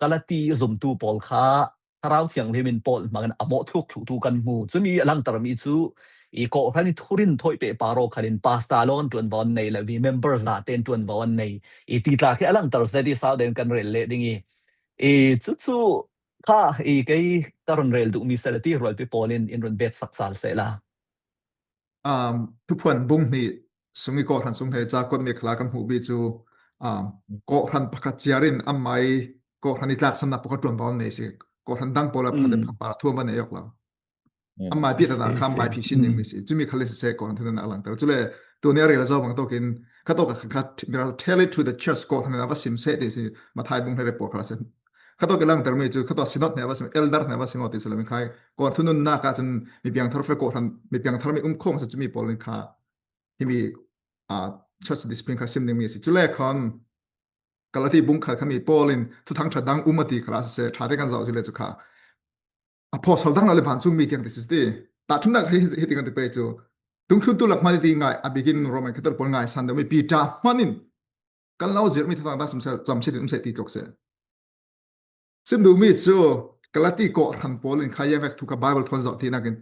Galati zumtu pawl kha Thlarau Thianghlim in Paul hmangin a mawh thluk thluhtu kan hmu. Cumi a langtermi cu i kohhran i thurin thoih pe par aw khalin pastor lawng an ṭuanvo an nei lo i member zate an ṭuanvo an nei i ti tla khi a langter zet i sau den kan rel leh ding i, i cu cu kha i kei ka run rel duhmi seh le ti rualpi pawl in in run bet sak sal seh la. Um, Thuphuan bung hnih sung i kohhran sung he ca kuat mi khala kan hmuh bi cu, um, kohhran pakhat ciar in amai kohhran i tlaksannak pakhat ṭuanvo an nei si. Kohhran dang pawl a pakhat le pakhat par a thuam van nei awk lo. Amai piatana kha amai phi sin ding mi si. Cumi khal in siseh kohhran thunun a langter. Cule tuni a rel a zo bang tokin kha tawk a kha, kha, tell it to the church, kohhran in a va sim seh ti si. Mathai bung hleirep pawl khala seh. Kha tawk i langtermi cu kha tawk synod hna va sim, elder hna va sim aw ti si lo mi khai. Kohhran thununnak ah cun mi piangthar fe kohhran, mi piangthar mi um khawm a si cumi pawl in kha himi, ah, church discipline kha sim dingmi a si. Cule khan Galati bung khat khami Paul in thuthang ṭha dang um a ti khala siseh, ṭha te kan zoh si le cu kha apostle dang lo le vancungmi tiang ti si ti. Tahṭhimnak hi, hi ti kan ti pei cu dungthluntu lak hman i ti ngai a bikin Roman Catholic pawl ngai san deuhmi Peter hman in kan lo zirhmi thuthang dang sim seh, cam si ti um seh ti tluk seh. Sim duhmi cu Galati kohhran pawl in kha yangvek thu kha Bible thawn zoh theinak in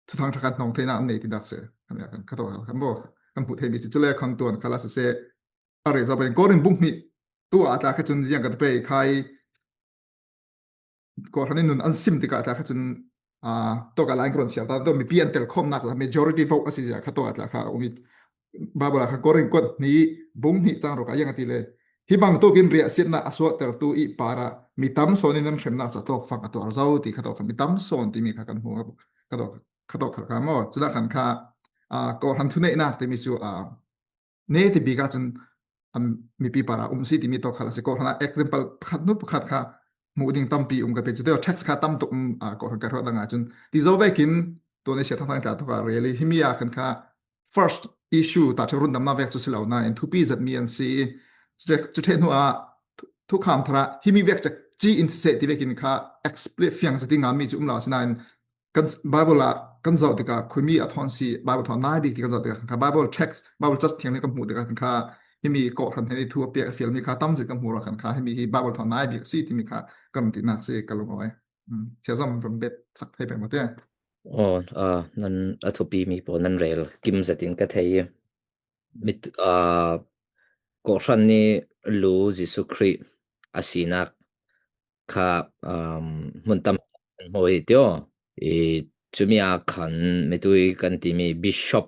thuthang ṭha kan hnawng theinak an nei tinak si. Kan, kan, ka tawk kan maw kan hmuh theimi si. Cule khan tuan khala siseh a rel zo pen Korin bung hnih tu a tla kha cun ziang kan pei khai kohhran in nun an sim tikah tla kha cun, ah, tawk a lai an ka run sial ta deuh mipi an tel khawmnak la majority vote a si zia kha tawk a tla kha umi Bible a kha Korin kuat hnih bung hnih cang ruk a yang a ti le hi bang tukin riahsiatnak a suahtertu i parah mi tam sawn in nan hremnak cu a tawk fang a tuar zo ti kha tawk kha mi tam sawn timi kha kan hmu kha tawk kha tawk kha maw cunah khan kha, ah, kohhran thuneihnak timi cu, ah, ne ti bik ah cun, um, mipi parah um si timi tawk kha la si. Kohhran ah example pakhat hnu pakhat kha hmuh ding tampi um ka pe cu. Teo text kha tam tuk um, ah, kohhran ka ruah dang ah cun. Ti zo vekin tuan i sia thangthang tla tuk ah rel i himi ah khan kha first issue tahṭhim rundamnak vek cu si lo nain thupi zetmi an si i. Cu ṭhe, cu ṭhe hnu ah thu, thukham thar ah himi vek cek ci in siseh ti vekin kha explain fiang zet i nganmi cu um lo a si nain kan s-, Bible ah kan zoh tikah khuimi a thawn si, Bible thawn nai bik ti kan zoh tikah khan kha Bible text, Bible church thianghlim kan hmuh tikah khan kha himi kohhran hnen i thu a piak a fialmi kha tam zet kan hmuh ruah khan kha himi hi Bible thawn nai bik a si timi kha kan run tinak si ka lung aw. Um, Sia Zom run bet sak thei peng maw te? Aw, ah, nan a thupi mi pawl nan rel kim zetin ka thei i mit, ah, kohhran i lu Jesuh Khrih a sinak kha, um, hmun tam kan hmu hi tio. I cumi ah khan mitui kan timi bishop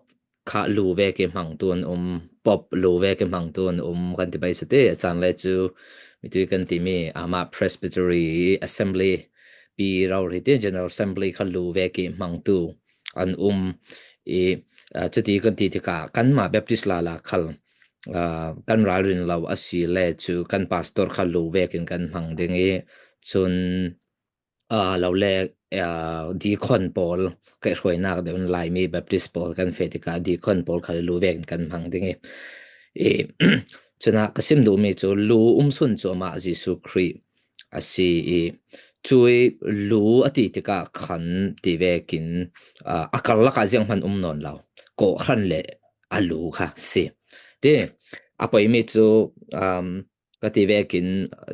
kha lu vek i hmangtu an um, pope lu vek i hmangtu an um kan ti pai sate. A caan le cu mitui kan timi amah presbytery assembly pi rau rih te, General Assembly kha lu vek i hmangtu an um i, ah, cuti kan ti tikah kanmah Baptist lala khal, ah, kan ralrin lo a si le cu kan pastor kha lu vekin kan hmang ding i cun, ah, lo le, ah, deacon pawl kaihhruainak deuh in Laimi Baptist pawl kan feh tikah deacon pawl khal lu vekin kan hmang ding i, i cunah ka sim duhmi cu lu um sun cu amah Jesuh Khrih a si i, cui lu a ti tikah khan ti vekin, ah, a karlak ah zianghman um nawn lo. Kohhran le a lu kha si. Ti a poimi cu, um, ka ti vekin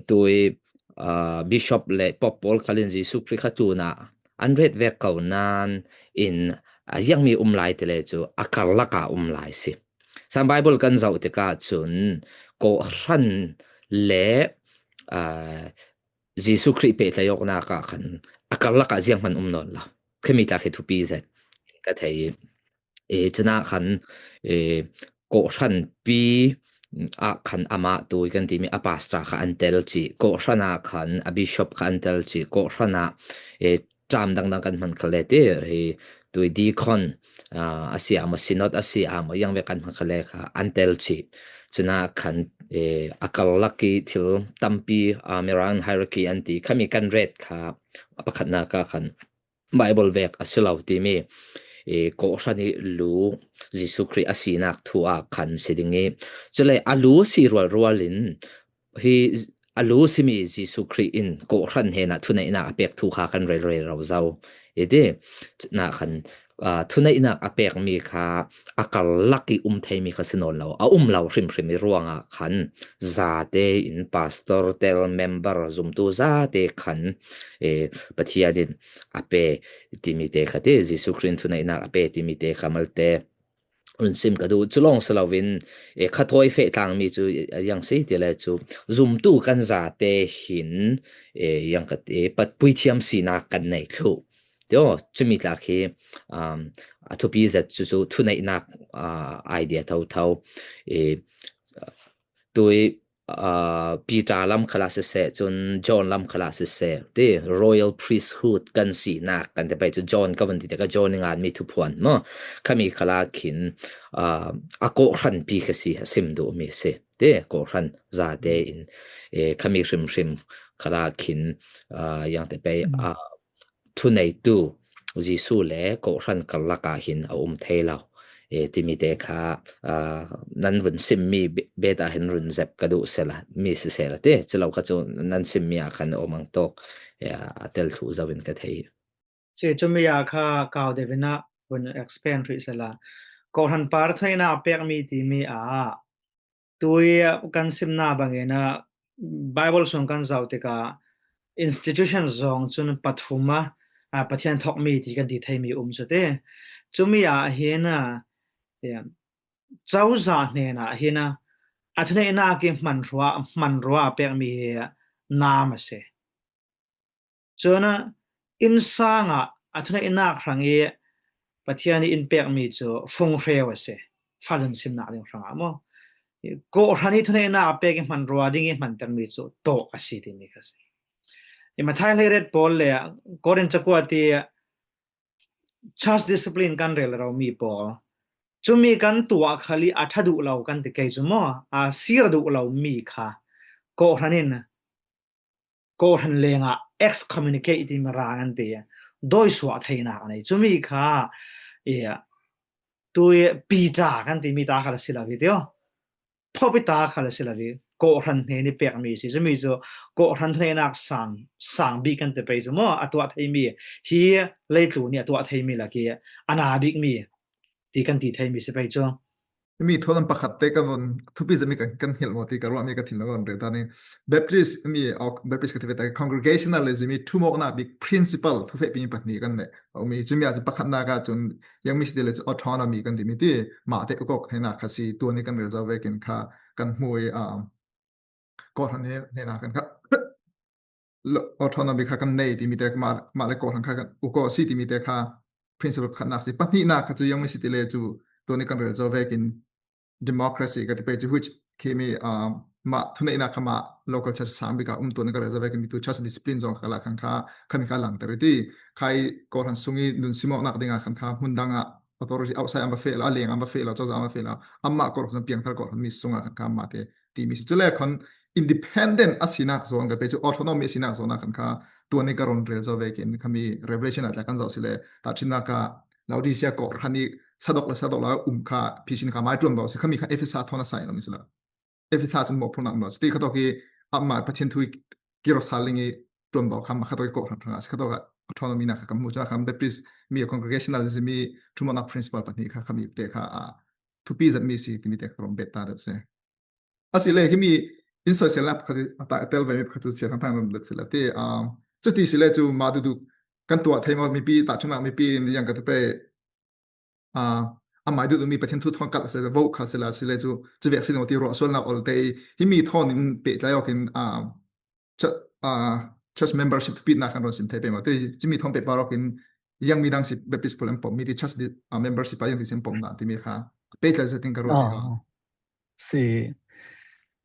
tui, ah, bishop le pope pawl khal in Jesuh Khrih kha tlun ah an ret vek ko nan in, ah, ziangmi um lai ti le cu a karlak ah um lai si. San Bible kan zoh tikah cun kohhran le, ah, Jesuh Khrih pehtlaih awknak ah khan a karlak ah zianghman um nawn lo. Khami tla khi thupi zet ka thei i, e, cunah khan, e, kohhran pi, ah khan amah tui kan timi a pastor kha an tel cih, kawhhran ah khan a bishop kha an tel cih, kawhhran ah, eh, ṭam dangdang kan hman kha le ti hi, tui deacon, ah, a si ah maw, synod a si ah maw, ziang vek kan hman kha le kha an tel cih. Cun ah khan, eh, a karlak i thil tampi, ah, Maron hierarchy an ti, khami kan ret kha a pakhatnak ah khan Bible vek a si lo timi, eh, kawhhran i lu Jesuh Khrih a sinak thu ah khan si ding i, cule a lu si rualrual in hi a lu simi Jesuh Khrih in kawhhran hnenah thuneihnak a pek thu kha kan rel rero zo. I ti, nak khan, ah, thuneihnak a pekmi kha a karlak i um theimi kha si nawn lo, a um lo hrimhrim i ruangah khan zate in pastor tel, member, zumtu zate khan, eh, Pathian in a pe timi te kha ti, Jesuh Khrih in thuneihnak a pe timi te kha malte run sim ka duh. Cu lawng si loin, eh, khathawi feh tlangmi cu, eh, ziang si ti le cu zumtu kan zate hin, eh, ziang ka ti, pat puithiam sinak kan nei thluh. Tio, cumi tlak hi, um, a thupi zet cu, cu thuneihnak, ah, idea thotho. Eh, tui, ah, Peter lam khalah siseh, cun John lam khalah siseh, ti royal priesthood kan sinak kan ti pei cu John ka vun ti te ka John i nganmi thuphuan maw? Khami khalah khin, ah, a kawhhran pi kha si, a sim duhmi si. Ti kawhhran zate in, eh, khami hrimhrim khalah khin, ah, ziang te pei, ah, thuneitu Jesuh le kawhhran karlak ah hin a um thei lo. Eh, timi te kha, ah, nan vun simmi be-, bet ah hin run zep ka duh sela, mi si sela ti, cu lo kha cu nan simmi ah khan a um ang tawk, eh, a tel thluh zo in ka thei. Si, cumi ah kha kau devin ah vun expand rih sela. Kawhhran par thuneihnak pekmi timi ah tui kan simnak bangin ah Bible sung kan zoh tikah institution zong cun pathum a, ah, Pathian thokmi ti kan ti theimi um cu ti. Cumi ah hin, ah, cozah hnenah hin, ah, a thuneihnak i hmanrua, hmanrua pekmi hi nam a si. Cun innsang ah a thuneihnak hrang i Pathian i in pekmi cu funghreu a si, fale simnak ding hrangah maw? Kawhhran i thuneihnak pek i hmanrua ding i hmantermi cu tawh a si timi kha si. I Matthai hleiriat pawl le Korin cakuat i church discipline kan rel romi pawl, cumi kan tuah khal i a ṭha duh lo kan ti kei cu maw? A sir duh lo mi kha kawhhran in kawhhran lengah excommunicate timi rang an ti, dawisuah theinak a nei. Cumi kha, eh, tui Peter kan timi ta kha a si lo hi tio. Popi ta kha a si lo hi. Kawhhran hnen i pekmi si. Cumi cu kawhhran thuneihnak sang, sang bik kan ti pei cu maw? A tuah theimi hi leitlun i a tuah theimi lak i a na bikmi ti kan ti theimi si pei cu. Mi thawn pakhat te ka vun thupi zet mi kan, kan hngilh maw ti ka ruahmi ka thinlung ka vun rel ta ni. Baptist mi, oh, Baptist ka ti ve ta, congregationalism i thumawknak bik principle thufehpi mi pahnih kan neih. Oh, mi cumi ah cun pakhatnak ah cun ziang mi si ti le cu autonomy kan timi ti, mah te ukawk hnenak kha si, tuan i kan rel zo vekin kha kan hmu i, um, kawhhran hne-, hnenak kan kha lo-, autonomy kha kan nei timi te, mah, mah le kawhhran kha kan ukawk si timi te kha principle pakhatnak si. Pahnihnak kha cu ziang mi si ti le cu tuan i kan rel zo vekin democracy ka ti pei cu, which khi mi, ah, mah thuneihnak kha mah local church sang bik ah um tuan i kan rel zo vekin mi tu church discipline zong kha la khan kha, khami kha langter i ti. Khai kawhhran sung i nun simawknak ding ah khan kha hmun dang ah authority outside an va feh lo, a leng an va feh lo, cozah an va feh lo. Amah kawhhran piangthar kawhhran mi sung ah khan kha mah te timi si. Cule khan independent a sinak zawn ka pei cu, autonomy a sinak zawn ah khan kha tuan i ka run rel zo vekin khami Revelation ah tla kan zoh si le, tahṭhimnak ah Laodicea kawhhran i sadok le sadok la um kha phisin kha mai ṭuanvo si, khami kha Efesa thawn a sa lo mi si lo. Efesa cun mawhphurhnak um lo. Cuti kha tawk i amah Pathian thu i kiro sal ding i ṭuanvo kha mah kha tawk i kawhhran hrangah si kha tawk ah autonomy nak kha kan hmu. Cun kha Baptist mi congregationalism i thumawknak principle pahnih kha khami te kha, ah, thupi zetmi si timi te kha rom bet ta deuh si. A si le, himi in soisel nak pakhat i a ta tel ve mi pakhat cu sia thangthang ron let si le ti, ah, cuti si le cu mah duhduh kan tuah thei maw, mipi tahṭhimnak mipi in ziang ka ti pei, ah, amai duh mi Pathian thu thawn kalh a si le, vote kha si le, si le cu, cuvek si lo ti ruahsualnak ol te i, himi thawn in pehtlai awk in, ah, chu-, ah, church membership thupitnak kan ron sim thei pei maw. Ti cumi thawn pehpar awk in, ziang mi dang si Baptist pawl an pom, mi ti church di, ah, membership a ziang ti si an pom na, timi kha pehtlai zetin ka ruah. Ah, si.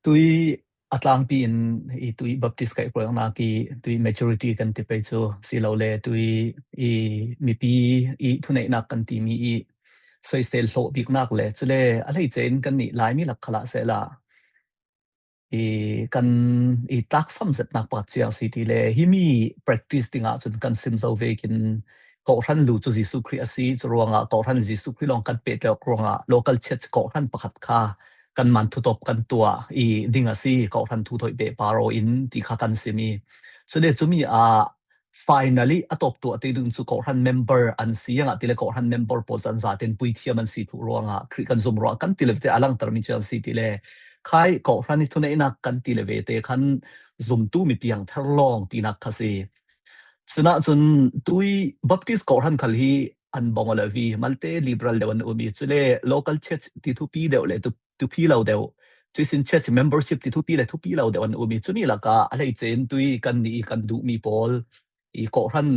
Tui a tlangpi in i tui Baptist kaihhruainak i tui majority kan ti pei cu si lo le, tui i mipi i thuneihnak kan timi i soisel hlawh biknak le, cule a hleice in kannih Laimi lak khalah sehla i kan i tlaksam zetnak pakhat ciang si ti le, himi practice dingah cun kan sim zo vekin, Kawhhran lu cu Jesuh Khrih a si, cu ruangah Kawhhran Jesuh Khrih lawng kan pehtlawk ruangah local church kawhhran pakhat kha kan man thutop kan tuah i ding a si, kawhhran thu thoih pehpar aw in ti kha kan sim i, cule cumi ah finally a tawp tuah te ding cu kawhhran member an si, ziangah ti le kawhhran member pawl cu an zaten puithiam an si thluh ruangah Khrih kan zum ruangah kan ti le vete a langtermi cu an si ti le, khai kawhhran i thuneihnak kan ti le vete khan zumtu mi piangthar lawng tinak kha si. Cunah cun tui Baptist kawhhran khal hi an bawng aw lo vi, malte liberal deuh an um i, cule local church ti thupi deuh le tu, tupi lo deuh, cuisin church membership ti thupi le thupi lo deuh an um i, cumi lakah a hleice in tui kannih i kan duhmi pawl i kawhhran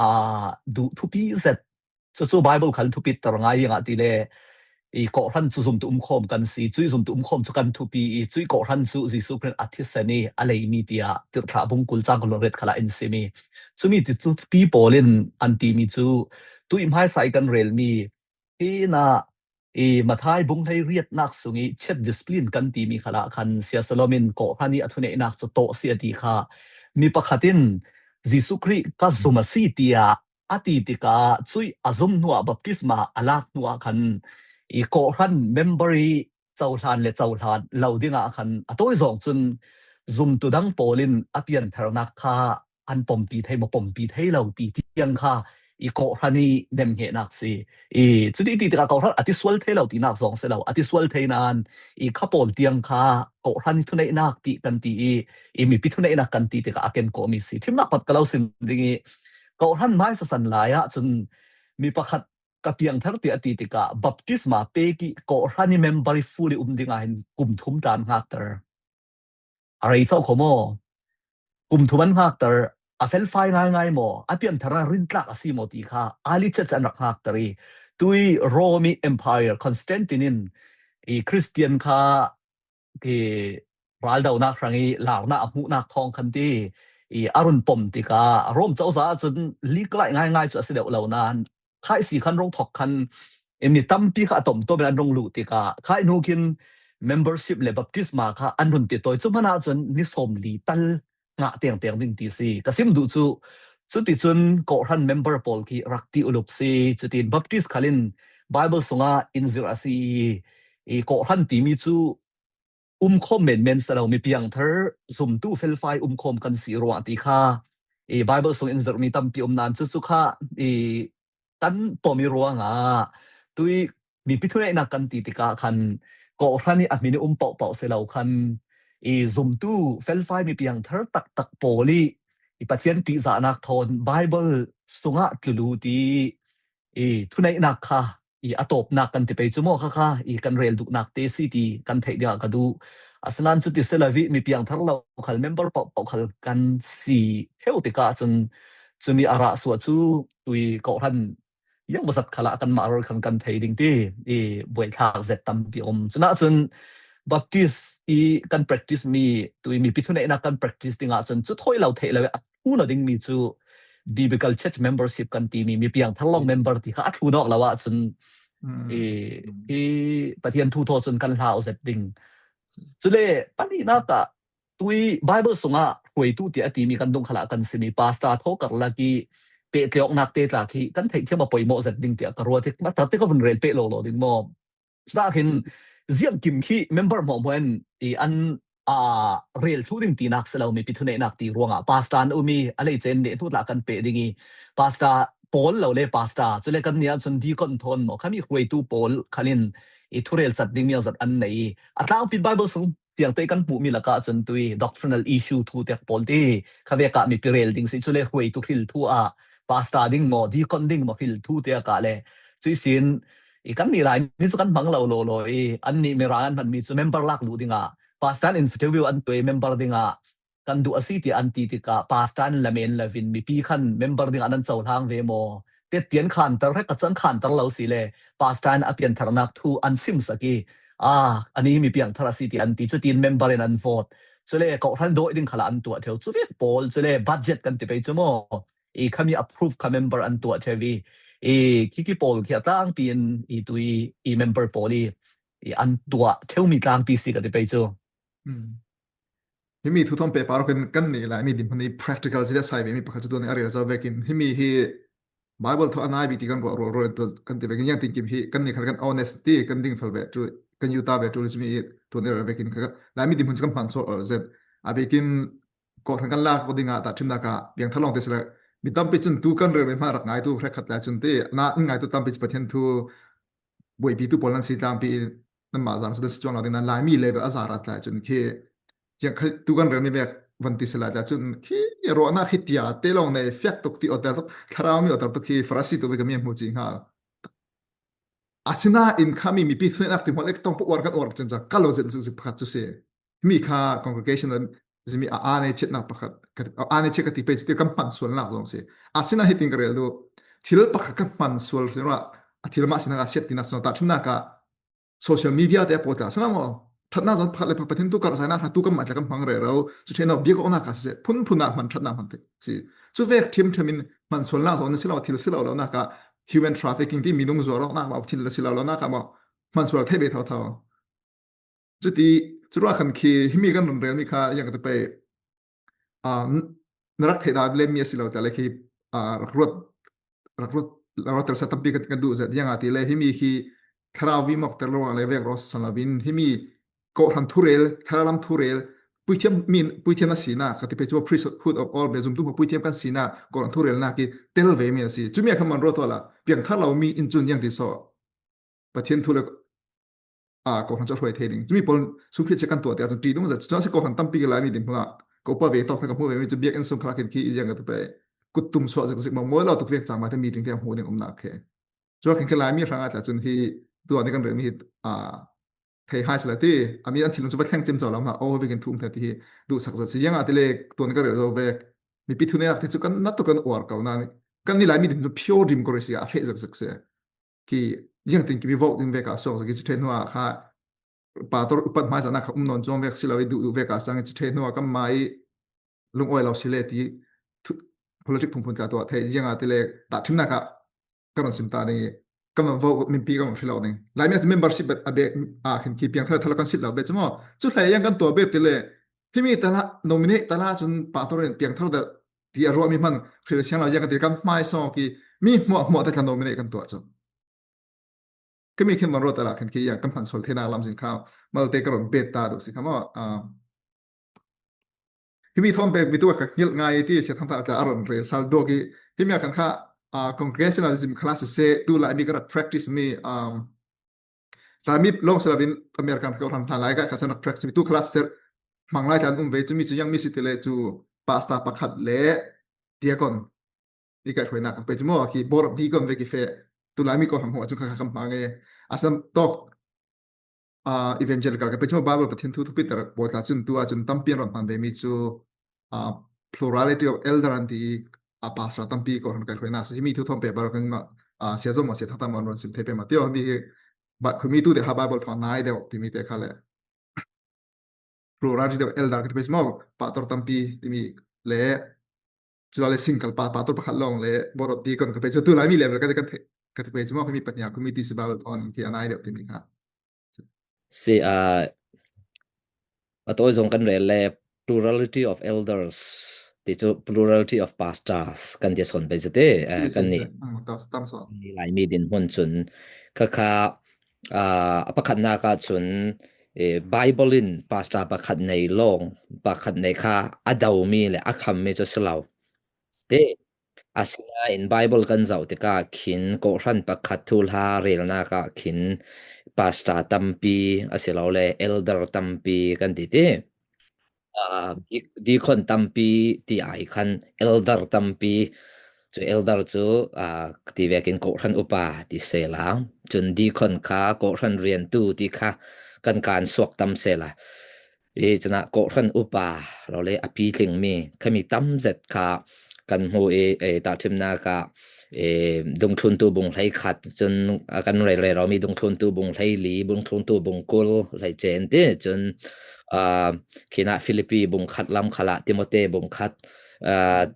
aa duh thupi zet. Cucu Bible khal thupitter ngai ziangah ti le, i kawhhran cu zumtu umkhawm kan si, cui zumtu umkhawm cu kan thupi i, cui kawhhran cu Jesuh Khrih a thisen i a leimi tiah Tirhthlah bung kul cang kul riat khalah in sim i, cumi ti thupi pawl in an timi cu tui hmaisa i kan relmi hinah i Matthai bung hleiriatnak sung i church discipline kan timi khalah khan Sia Salom in kawhhran i a thuneihnak cu tawh si a ti kha, mi pakhat in Jesuh Khrih ka zum a si tiah a ti tikah, cui a zum hnuah baptisma a lak hnuah khan i kawhhran member i cohlan le cohlan lo dingah khan a tawi zawng cun zumtu dang pawl in a piantharnak kha an pompi thei maw, pompi thei lo ti tiang kha i kawhhran i nemhngehnak si. I cuti ti tikah kawhhran a tisual thei lo tinak zawng si lo, a tisual thei nain i kha pawl tiang kha kawhhran i thuneihnak ti kan ti i, i mipi thuneihnak kan ti tikah a kenkawhmi si. Thimnak pat ka lo sim ding i, kawhhran hmaisa san lai ah cun mi pakhat ka piangthar ti a ti tikah baptisma pek i kawhhran i member i full i um dingah hin kum thum tla an hngakter. A rei so kho maw? Kum thum an hngakter, a felfai ngaingai maw, a piantharnak rintlak a si maw ti kha early church an rak hngakter i, tui Rome i Empire Constantine in i Christian kha ki raldonak hrang i larnak a hmuhnak thawng khan ti i a run pom tikah Rome cozah ahcun legal ngaingai cu a si deuh lo nain, khaihsi khan rung thok khan mi tampi kha a tomtom in an rung luh tikah, khaihnu khin membership le baptisma kha an run ti tawi. Cu hmanh ahcun ni sawmli tal ngah tengteng ding ti si. Ka sim duh cu, cuticun kawhhran member pawl khi rak ti ulup si. Cutin Baptist khal in Bible sungah in zirh a si i, i kawhhran timi cu umkhawm menmen si lo, mi piangthar zumtu felfai umkhawm kan si ruah ti kha i Bible sung in zirhmi tampi um nain cucu kha i kan pom i ruangah tui mipi thuneihnak kan ti tikah khan kawhhran i a hmin i um pohpoh si lo khan i zumtu felfai mi piangthar taktak pawl i, i Pathian ṭihzahnak thawn Bible sungah tlulu ti i thuneihnak kha i a tawpnak kan ti pei cu maw kha kha i kan rel duhnak te si ti kan theih dingah ka duh. Asinain cuti si lo i mi piangthar lo khal member pohpoh khal kan si theu tikah cun cumi a rah suah cu tui kawhhran ziangmawzat khalah kanmah rori khan kan thei ding ti i buaithlak zet tampi a um. Cunah cun Baptist i kan practice mi tui mipi thuneihnak kan practice dingah cun cu thawi lo theih lo i a ṭhun aw dingmi cu biblical church membership kan timi mi piangthar lawng member ti kha a ṭhun awk lo ahcun i, i Pathian thu thaw cun kan hlau zet ding. Cule pahnihnak ah tui Bible sungah hruaitu tiah a timi kan dung khalah kan simi pastor thaw karlak i pehtlawknak te tla khi kan theihthiam a poimawh zet ding tiah ka ruat i, mata te ka vun rel peh lawlaw ding maw? Cunak hin ziangkim khi member hmuahhmuah in i an aa rel thluh ding tinak si lo, mipi thuneihnak ti ruangah pastor an um i a hleice in nehhnu tla kan peh ding i pastor pawl lo le pastor, cule kan nih ahcun deacon thawn maw, khami hruaitu pawl khal in i thurel cat ding miangzat an nei i a tlangpi Bible sung tiang te kan hmuhmi lakah cun tui doctrinal issue thu tiak pawl ti kha vekah mipi rel ding si, cule hruaitu hril thu ah pastor ding maw, deacon ding maw hril thu tiak ah le cuisin i kan nih lai mi cu kan hmang lo lawlaw i annih Mirang an hmanmi cu member lak luh dingah pastor an interview an tuai member dingah kan duh a si tiah an ti tikah pastor an lamen lovin mipi khan member dingah nan cohlang ve maw? Tiah ti an khanter, hek ka cu an khanter lo si le pastor an a piantharnak thu an simsak i a, ani hi mi piangthar a si ti an ti, cutin member in an vote. Cule kohhran dawh ding khala an tuah theu. Cu vek pawl, cule budget kan ti pei cu maw? I khami approve kha member an tuah theu i, i khiki pawl khi a tlangpi in i tui i member pawl i, i an tuah theu mi tlangpi si ka ti pei cu. Hmm. Himi thu thawm pehpar kan, kan nih lai mi dinhmun i practical si le sai ve mi pakhat cu tuan a rel zo vekin himi hi Bible thaw a nai bik ti kan ruah ruah ruah tu kan ti vekin yang tinkim hi kan nih khal kan honest ti kan ding fel ve tu kan yuta ve tu le cumi hi tuan a rel vekin ka lai mi dinhmun cu kan hman sual zet a bikin kawhhran kan lak ko ding ah tahṭhimnak ah piangthar lawng te si le mi tampi cun tu kan rel ve hmanh rak ngai tu hrekkhat lai cun ti na in ngai tu tampi cu Pathian thu buaipitu pawl nan si tlangpi i nanmah zan si cuang lo ding nan Laimi level a zarat lai cun khi ziang kha tu kan relmi vek van ti si lai cun khi ruahnak hi tia te lawng nei fiak tuk ti awter tuk thlarau mi awter tuk khi Farasi tu vek mi hmu ci hnga. Asinain khami mipi thuneihnak ti hmual ek tong pu uar kan uar cem ca ka lo zet zik zik pakhat cu si. Himi kha congregation zimi a ane chetnak pakhat a ane chet ka ti pei cu ti kan hman sualnak zong si. Asinain hitin ka rel duh thil pakhat kan hman sual a thil mah sinak a siat tinak sual tahṭhimnak ah social media te a pawt tla sana maw? Ṭhatnak zong pakhat le pakhat Pathian tu karhzainak hna tu kan mah tla kan hmang rero. Cu ṭheh no biak awknak ah siseh, phunphun ah hman ṭhatnak hman te si. Cu vek ṭhimṭhim in hman sualnak zong na si lo, thil si lo lonak ah human trafficking ti minung zuar awknak maw, thil na si lo lonak ah maw, hman sual thei ve thotho. Cuti, curuah khan khi himi kan run relmi kha yang ka ti pei. Aa, n-, na rak theih dah lemmi a si lo ta le khi, aa, rak ruat, rak ruat, rak ruat tersa tampi kan, kan duh zet. Ziangahtile himi khi thlarau vimawkter lo le vek raw san lo in himi kawhhran thurel, thlarau lam thurel, puithiam min, puithiam a sinak, ka ti pei cu priesthood of all, be zumtu hmu puithiam kan sinak, kawhhran thurelnak i tel ve mi a si. Cumi a khan man ruat awla, piangthar lo mi in cun yang ti saw. Pathian thu le aa, kawhhran cu a hruai thei ding. Cumi pawl sungphit si kan tuah tiah cun ṭi dungzat. Cucaah si kawhhran tampi ka Laimi dinhmun ah ka upa ve tawk hna ka hmu vemi cu biakinn sung khalah khin khi i ziang ka ti pei. Kut tum suah zikzik maw, mawi lo tuk vek cang mah te meeting te a hmu ding umnak khi. Cucaah khin khi Laimi hrang ah tla cun hi tuah ni kan relmi hi, aa, thei hai sila ti. A mi an thinlung cu va thleng cem co lo hna, aw vekin thu um thei ti hi duhsak zat si. Ziang ah ti le tuah ni kan rel zo vek. Mipi thuneihnak te cu kan nat tuk kan uar ko nain kan ni Laimi dinhmun cu pure democracy ah a feh zikzik si. Khi ziangtin kimi vote ding vek ah suak zaki cu ṭheh hnu ah kha pastor upat hmaizahnak kha um nawn cuang vek si lo i duh duh vek ah sang i cu ṭheh hnu ah kanmah i lungawi lo si le ti thu, politic phunphun tla tuah theih ziangah ti le tahṭhimnak ah kan run sim ta ding i kan run vote minpi kan run hrilh lo ding. Laimi ah membership a bek ah khin khi piangthar thar lo kan silh lo bek cu maw? Cu hlei yang kan tuah bek ti le himi tala nominate tala cun pastor in piangthar dah ti a ruahmi hman hrilh siang lo ziang kan ti kan hmai sawng ki mi hmuah hmuah te tla nominate kan tuah cu. Kami khin man ruat ala khin khi yang kan hman sual theinak lamzin kha malte ka run bet ta duh si kha maw? Ah, himi thawm pek mi tu ka ngilh ngai ti sia thangtha tla a run rel sal duak i himi a kan kha, ah, congregationalism kha la si se tu lai mi ka rak practice mi, um, Rami long sila bin American kha ran hna lai ka kha san rak practice mi tu kha la ser hmang lai tlan um ve cu mi cu yang mi si ti le cu pastor pakhat le diakon i kaihhruainak kan pei cu maw? Khi board of deacon ve ki feh tu lai mi ko hram hmuh a cun kha kha kan hmang e. A sam tawk, ah, evangelical kan pei cu maw? Bible Pathian thu thupiter pawl tla cun tu ah cun tampi an ron hman ve mi cu, ah, plurality of elder an ti i, ah, pastor tampi ko hram kaihhruainak si. Himi thu thawm pehpar kan mah, ah, sia zom ah sia thangtang mah ron sim thei peh mah tio. Himi hi bat khumi tu te ha Bible thawng nai deuh timi te kha le plurality of elder ka ti pei cu maw? Pastor tampi timi le cula le single pa, pastor pakhat lawng le board of deacon ka pei cu tu lai mi level ka ti kan thei, ka ti pei cu maw? Khumi pahnih ah committee si Bible on khi a nai deuh timi kha. Si, ah, a tawi zong kan rel le plurality of elders ti cu plurality of pastors kan ti sawn pei cu ti, ah, kan nih. Ni lai mi din hmun cun kha kha, ah, a pakhatnak ah cun, eh, Bible in pastor pakhat nei lawng, pakhat nei kha a domi le a khammi cu si lo. Ti, asinain Bible kan zoh tikah khin kawhhran pakhat thuhla relnak ah khin pastor tampi a si lo le elder tampi kan ti ti. Ah, di-, deacon tampi ti ai khan elder tampi. Cu elder cu, ah, ti vekin kawhhran upa ti sela. Cun deacon kha kawhhran riantu ti kha kan kan suak tam sela. I cunah kawhhran upa lo le a pitlingmi khami tam zet kha kan hmu i, eh, tahṭhimnak ah, eh, dungthluntu bung hleikhat, cun a kan rel rero mi dungthluntu bung hleili, dungthluntu bung kul hleice in ti, cun, ah, khinah Filipi bung khat lam khalah Timote bung khat, ah,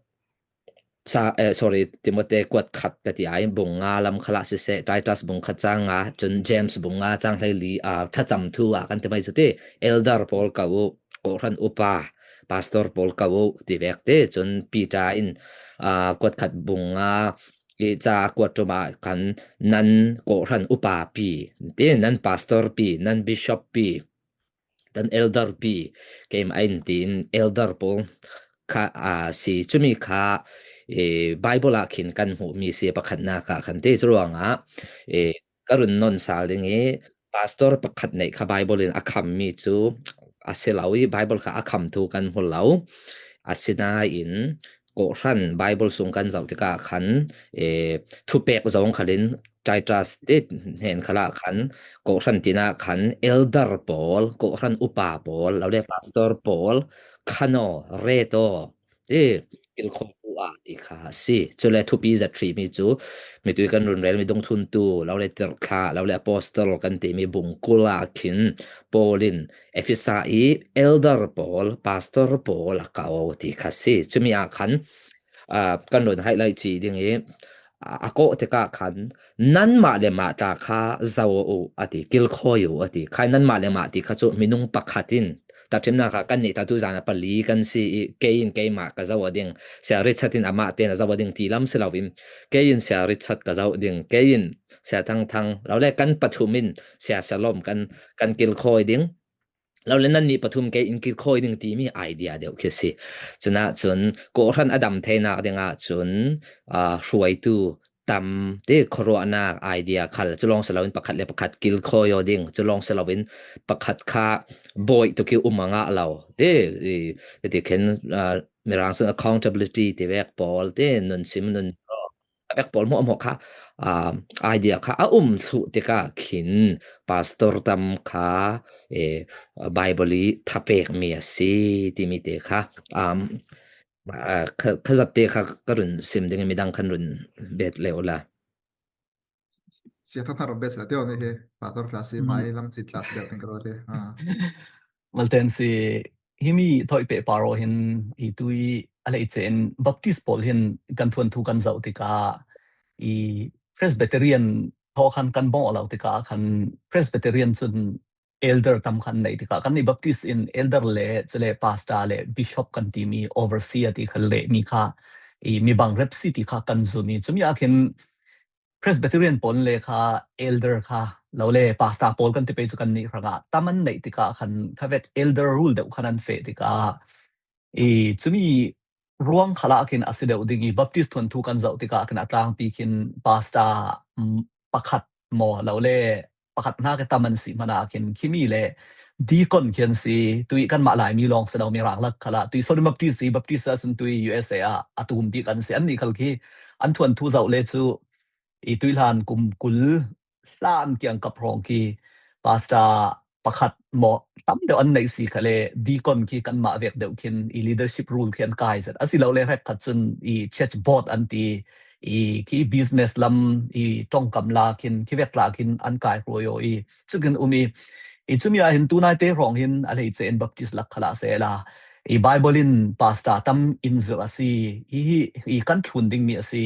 ca, eh, sorry, Timote kuat khat ka ti ai, bung nga lam khalah siseh, Titus bung khat cang nga, cun James bung nga cang hleili, ah, thacam thu ah kan ti mai cu ti, elder pawl ko uh, kawhhran upa, pastor pawl ko uh ti vek ti, cun Peter in, ah, kuat khat bung nga i ca kuat ṭum ah khan nan kawhhran upa pi, ti, nan pastor pi, nan bishop pi, nan elder pi, keimah in tiin elder pawl kha, aa, si, cumi kha, eh, Bible ah khin kan hmuhmi si pakhatnak ah khan ti. Curuangah, eh, ka run non sal ding i pastor pakhat neih kha Bible in a khammi cu a si lo i Bible kha a kham thu kan hmu lo. Asinain kawhhran Bible sung kan zoh tikah khan, eh, thupek zong khalin Titus ti hnen khalah khan kawhhran tinah khan elder pawl, kawhhran upa pawl, lole pastor pawl, khan aw, ret aw, ti kilkhawitu ah ti kha a si. Cule thupi zat hrimi cu mitui kan run relmi dungthluntu, lole tirhthlah, lole apostol kan timi bung kul ah khin Paul in Efesa i elder pawl, pastor pawl a ko ti kha si. Cumi ah khan, ah, kan run highlight ci ding i, a, a kawh tikah khan, nanmah le mah ta kha zoh uh a ti, kilkhawi uh a ti. Khai nanmah le mah ti kha cu minung pakhat in, tahṭhimnak kha kan nih ta tu zan a pali kan si i, kei in keimah ka zoh ding, Sia Richard in amah tein a zoh ding ti lam si loin, kei in Sia Richard ka zoh ding, kei in Sia Thangthang, lole kan pathum in Sia Salom kan, kan kilkhawi ding. Lole nannih pathum kei in kilkhawi ding timi idea deuh khi a si. Cunah cun kawhhran a dam theinak dingah cun, aa, hruaitu tam ti khuaruahnak idea khal, cu lawng si loin pakhat le pakhat kilkhawi aw ding, cu lawng si loin pakhat kha bawi tuk i um a ngah lo ti, i, i ti khin, aa, Mirang cun accountability ti vek pawl ti, nunsim nun a vek pawl hmuahhmuah kha, aa, idea kha a um thluh tikah khin pastor tam kha, eh, Bible i thapekmi a si timi te kha, um, aa, kha, kha zat te kha ka run sim ding i midang khan run bet leu la. Sia Thangthang run bet la teo ni hi, pastor tla si, hmm, mai lam si tla si deuh ting ka rua te. Ah. Malte an si, himi thoih peh paro hin i tui a lei cein Baptist pawl hin kan thuanthu kan zoh tikah i Presbyterian thaw khan kan bawh lo tikah khan Presbyterian cun elder tam khan nei tikah kan i Baptist in elder le cule pastor le bishop kan timi overseer ti kha le mi kha i mi bang rep si ti kha kan zum i cumi ah khin Presbyterian pawl le kha elder kha lo le pastor pawl kan ti pei cu kan nih hrangah tam an neih tikah khan kha vek elder rule deuh khan an feh tikah i cumi ruang khalah khin a si deuh ding i Baptist thuanthu kan zoh tikah khin a tlangpi khin pastor, mm, pakhat maw lo le pakhat hna ka tam an si hmanah khin khimi le deacon khi an si, tui kanmah Laimi lawng si lo Mirang lak khalah tui Southern Baptist i Baptist ah sun tui U S A ah a tum bik an si. Annih khal khi an thuanthu zoh le cu i tuihlan kum kul hlan kiangkap hrawng khi pastor pakhat maw tam deuh an neih si kha le deacon khi kanmah vek deuh khin i leadership rule khi an kai zet. A si lo le hrekkhat cun i church board an ti i khi business lam i ṭongkam la khin khi vek tla khin an kai hruai aw i cukin um i, i cumi ah hin tunaite hrawng hin a lei cein Baptist lak khalah sehla i Bible in pastor tam in zirh a si, i, i kan thlun dingmi a si.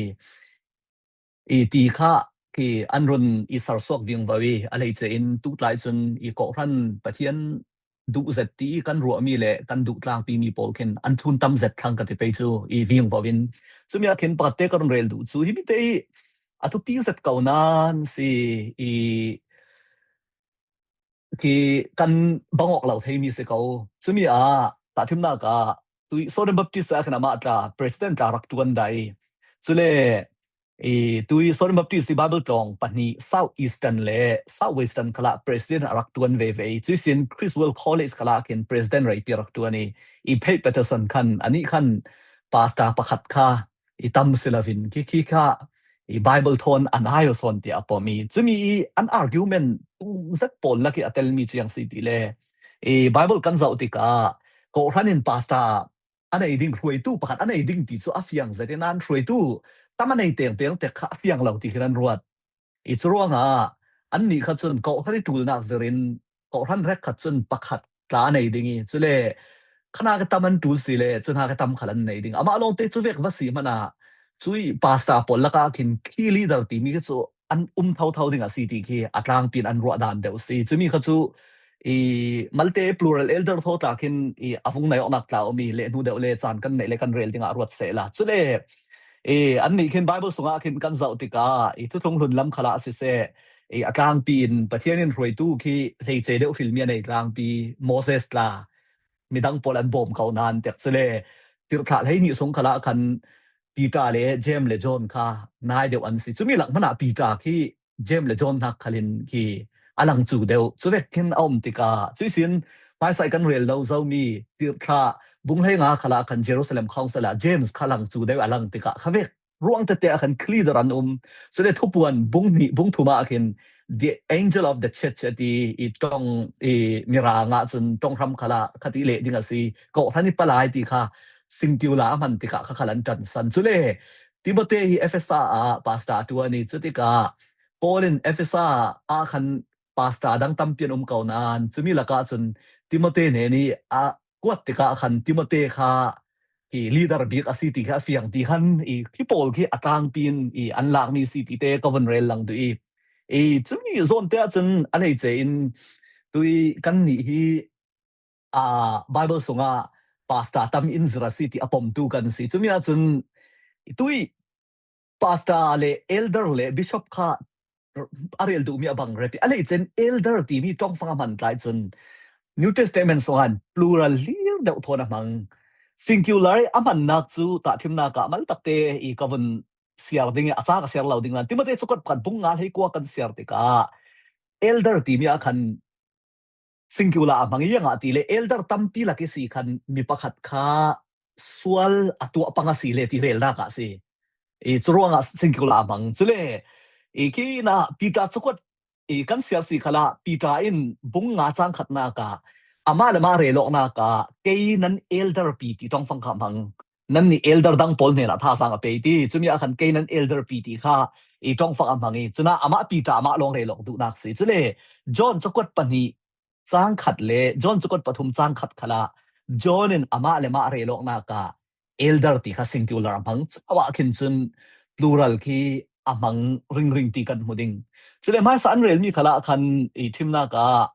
I ti kha ki an run i sersuak vingvo i a lei cein tutlai cun i kawhhran Pathian duh zet ti i kan ruahmi le kan duh tlangpi mi pawl khin an thlun tam zet thlang ka ti pei cu i vingvo in cumi ah khin pakhat te ka run rel duh cu himi te i a thupi zet ko nan si i khi kan bang awk lo theimi si ko. Cumi ah tahṭhimnak ah tui Southern Baptist ah khin amah tla president tla rak ṭuan dah i cule i tui Southern Baptist i Bible tlawng pahnih South Eastern le South Western khalah president a rak ṭuan veve i cui sin Criswell College khalah khin president reipi a rak ṭuan i i Pate Patterson khan anih khan pastor pakhat kha i tam si lovin khi khi kha i Bible thawn a nai aw sawn tiah a pom i cumi i an argument tum zet pawl lak i a telmi cu ziang si ti le i Bible kan zoh tikah kawhhran in pastor a nei ding hruaitu pakhat a nei ding ti cu a fiang zet i nan hruaitu tam a nei tengteng tek kha a fiang lo ti khin an ruat. I cu ruangah annih kha cun kawhhran i ṭulnak zirin kawhhran rek khat cun pakhat tla a nei ding i, cule khana ka tam an ṭul si le cun ha ka tam khal an nei ding. Amah lawngte cu vek va si hmanah cui pasta pawl lakah khin khi leader timi khi cu an um thotho ding a si ti khi a tlangpi in an ruah dan deuh si. Cumi kha cu i malte plural elder thaw tla khin i a vung nai awknak tla um i lehhnu deuh le caan kan neih le kan rel dingah ruat sehla. Cule i annih khin Bible sungah khin kan zoh tikah i thuthlung hlun lam khalah siseh, i a tlangpi in Pathian in hruaitu khi hleice deuh hrilmi a nei tlangpi Moses tla midang pawl an bawm ko nan tek cule tirhthlah hleihnih sung khalah khan Peter le James le John kha nai deuh an si. Cumi lak hmanah Peter khi James le John hnak khalin khi a lang cu deuh. Cuvek khin a um tikah cuisin hmaisa i kan rel lo zomi tirhthlah bung hleinga khalah khan Jerusalem Council ah James kha lang cu deuh a lang tikah khavek ruang tete ah khan khi leader an um. Cule Thupuan bung hnih bung thum ah khin the angel of the church a ti i ṭong i Mirang ah cun ṭong hram khalah kha ti leh ding a si. Kawhhran i palai ti kha singular a hman tikah kha khal an ṭansan. Cule Timote hi Efesa ah pasta a ṭuan i cutikah Paul in Efesa ah khan pasta dang tampi an um ko nan cumi lakah cun Timote hnen i a kuat tikah khan Timote kha i leader bik a si ti kha a fiang ti khan i khi pawl khi a tlangpi in i an lakmi si ti te ka vun rel lang duh i, i cumi zawnte ah cun a hleice in tui kannih hi aa, Bible sungah pasta tam in zir a si ti a pomtu kan si. Cumi ahcun tui pasta le elder le bishop kha a rel duhmi a bang rep i a hleice in elder timi ṭongfang a hman tlai cun New Testament sungah plural hlir deuh thawn a hmang. Singular i a hmannak cu tahṭhimnak ah mal takte i ka vun siar ding i a ca ka siar lo ding nan Timote cakuat pakhat bung nga hleikua kan siar tikah elder timi ah khan singular a hmang i ziangah ti le elder tampi lak i si khan mi pakhat kha sual a tuah pang a si le ti relnak ah a si. I cu ruangah singular a hmang. Cule i khi na Peter cakuat i kan siar si khalah Peter in bung nga cang khatnak ah amah le mah rel awknak ah kei nan elder pi ti ṭongfang kha hmang. Nannih elder dang pawl hnenah thazaang a pei ti. Cumi ah khan kei nan elder pi ti kha i ṭongfang a hmang i cunah amah Peter amah lawng rel awk duhnak si. Cule John cakuat pahnih cang khat le John cakuat pathum cang khat khalah John in amah le mah rel awknak ah elder ti kha singular a hmang. Cauah khin cun plural khi a hmang ringring ti kan hmu ding. Cule hmaisa an relmi khalah khan i ṭhimnak ah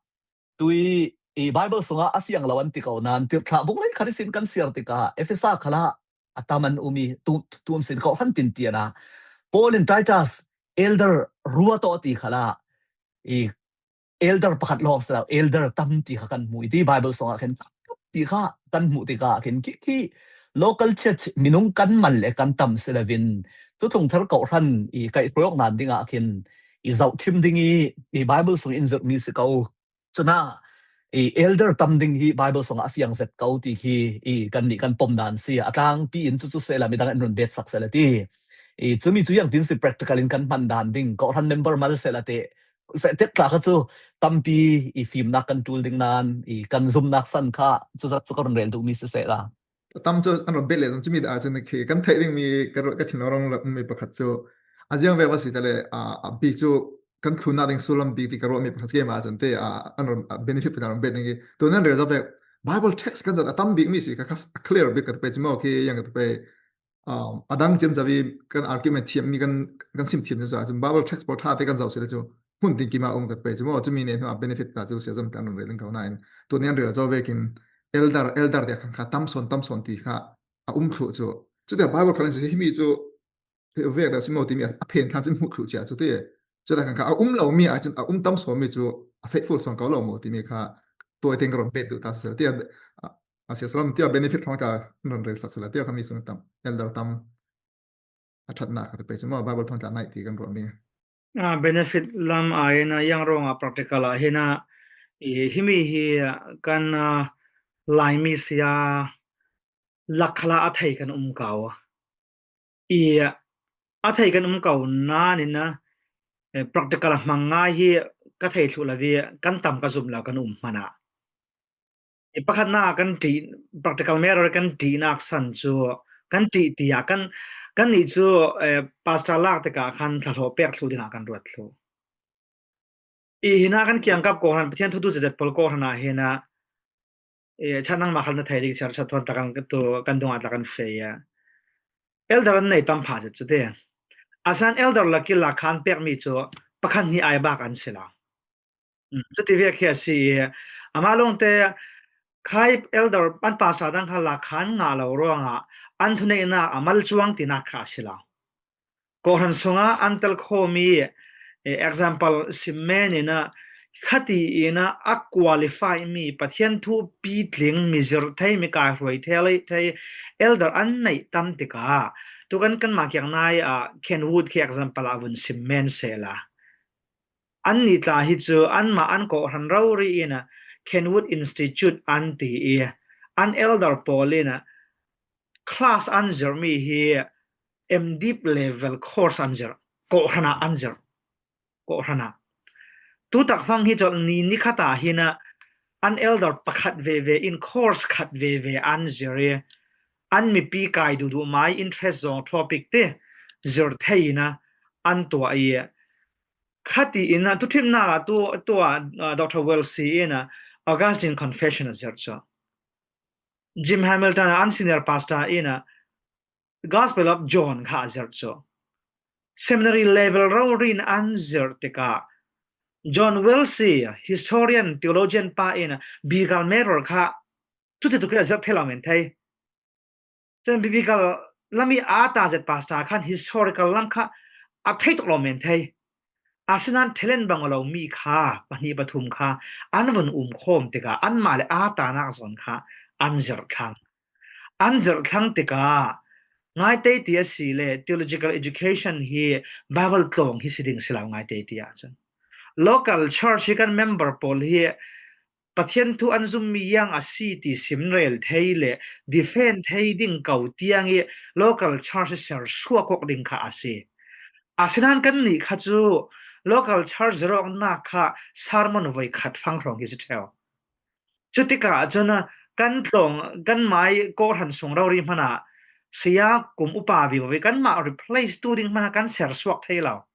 tui i Bible sungah a fiang lo an ti ko nan tirhthlah bung lei khat ihsin kan siar tikah Efesa khalah a tam an um i tu, tu um sin kawhhran tin tian ah Paul in Titus elder rua tawh ti khalah i elder pakhat lawng si lo, elder tam ti kha kan hmu i ti Bible sungah khin tam ti kha kan hmuh tikah khin khi, khi local church minung kan man le kan tam si lovin thuthlung thar kawhhran i kaihhruai awk nan dingah khin i zohthim ding i, i Bible sung in zirhmi si ko. Cunah i elder tam ding hi Bible sungah a fiang zet ko ti khi i kannih kan pom dan si. A tlangpi in cucu sehla midang in run bet sak sehla ti. I cumi cu ziangtin si practical in kan hman dan ding. Kawhhran member mal sehla te, feh tek tla kha cu tampi i fimnak kan ṭul ding nan i kan zumnak san kha cuzat cu ka run rel duhmi si sehla. A tam cu an run bet le cun cumi dah cun khi kan theih dingmi ka ruah ka thinlung rung mi pakhat cu a ziang ve va si tale a, a bik cu kan thlunnak ding sullam bik ti ka ruahmi pakhat keimah cun te a, an run a benefit pakhat run bet ding i tu nan rel zo ve Bible text kan zat a tam bik mi si ka, ka clear bik ka tu pei cu maw khi yang ka tu pei um, a dang ciamco i kan argument thiammi kan, kan sim thiam ciamco ah cun Bible text pawl ṭha te kan zoh si le cu hmun tin kima um ka tu pei cu maw cumi nih hnu a benefit ta cu siazam kan run rel ding ko nain tu nih an rel zo vekin elder, elder tiah khan kha tam sawn, tam sawn ti kha a um thluh cu. Cutiah Bible kha an si himi cu vek dah si maw timi a phen thlam cun hmuh thluh cia cu ti. Cutiah khan kha a um lo mi ah cun a um tam sawn mi cu a faithful sawn ko lo maw timi kha tuai teng ka run bet duh ta si tiah a, a siasalam tiah benefit hrawng ta run rel sak si la tiah kha mi sung tam elder tam a ṭhatnak ka pe cu maw Bible thawngtla naih ti kan ruahmi. Ah, benefit lam ah hin a yang ruangah practical ah hin a i himi hi kan ah, Laimi sia lak khalah a thei kan um ko. I a thei kan um ko nain a eh, practical a hmang ngai hi ka thei thluh lo i kan tam ka zum lo kan um hmanh ah. I pakhatnak kan ṭih, practical mirror kan ṭihnak san cu kan ṭih tiah kan, Kannih cu, eh, pastor lak tikah khan thlahlawh pek thluh dingah kan ruat thluh. I hinah kan kiangkap kawhhran, Pathian thutu cecet pawl kawhhran ah hinah, eh, chan nangmah khan na thei ding siar chat thawn tla kan tu kan dungah tla kan fei a. Elder an nei tam pha zet cu ti. Asan elder lak i lak khan pekmi cu pakhat hnih ai bak an si lo. Mm, cuti vek hi a si i, amah lawngte khai elder an pastor dang kha lak khan ngah lo ruangah an thuneihnak a mal cuang tinak kha a si lo. Kawhhran sungah an tel khawmi, eh, example sim men in a, khati in a, a qualify mi Pathian thu pitling, mi zirh thei, mi kaihruai thei, thei elder an neih tam tikah tu kan kanmah kiang nai ah Kenwood khi example ah vun sim men sehla. Annih tla hi cu anmah an kawhhran rori in a Kenwood Institute an ti i, an elder pawl in a class an zirhmi hi M.Div level course an zirh, kawhhran ah an zirh, kawhhran ah. Tutak hmang hi cu ni, ni khat ah hin a an elder pakhat veve in course khat veve an zirh i, an mipi kai duhduh mai interest zong topic te zirh thei in a an tuah i, khati in a thuthimnak ah tu, tu ah, ah, Doctor Wells in a Augustine Confession a zirh cu. Jim Hamilton an senior pastor in a Gospel of John kha a zirh cu. Seminary level rori in an zirh tikah John Wells, historian, theologian pa in a biblical mirror kha cuti tuk in a zirh thei lo men thei. Cun biblical lam i aa ta zet pastor khan historical lam kha a thei tuk lo men thei. Asinain talent bang a lo mi kha pahnih pathum kha an vun um khawm tikah anmah le aa tanak zawn kha an zirh thlang. An zirh thlang tikah ngai tei ti a si le theological education hi Bible tlawng hi si ding si lo ngai tei ti ahcun local church hi kan member pawl hi Pathian thu an zummi yang a si ti simrel thei le defend thei ding ko tiang i local church sersuak awk ding kha a si. Asinain kannih kha cu local church zirhawknak kha sermon voi khat fang hrawng hi si ṭheu. Cutikah cun kan tlawng, kan mai kawhhran sung rori hmanah saya kum upa vivo i kanmah replace tu ding hmanah kan sersuak thei lo.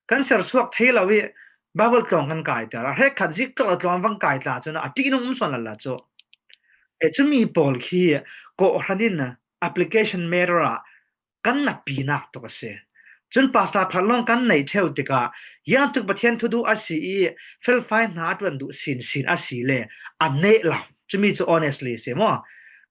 Kan sersuak thei lo i Bible tlawng kan kai ter. A hrekkhat zik tlawng tlawng van kai tla cun a ṭihnung um sawn lala cu. E, cumi pawl khi kawhhran in application matter ah kan natpinak tuk a si. Cun pastor phat lawng kan neih ṭheu tikah, yang tuk Pathian thu duh a si i felfai hna a ṭuan duh sinsin a si le a neh lo. Cumi cu honestly si maw?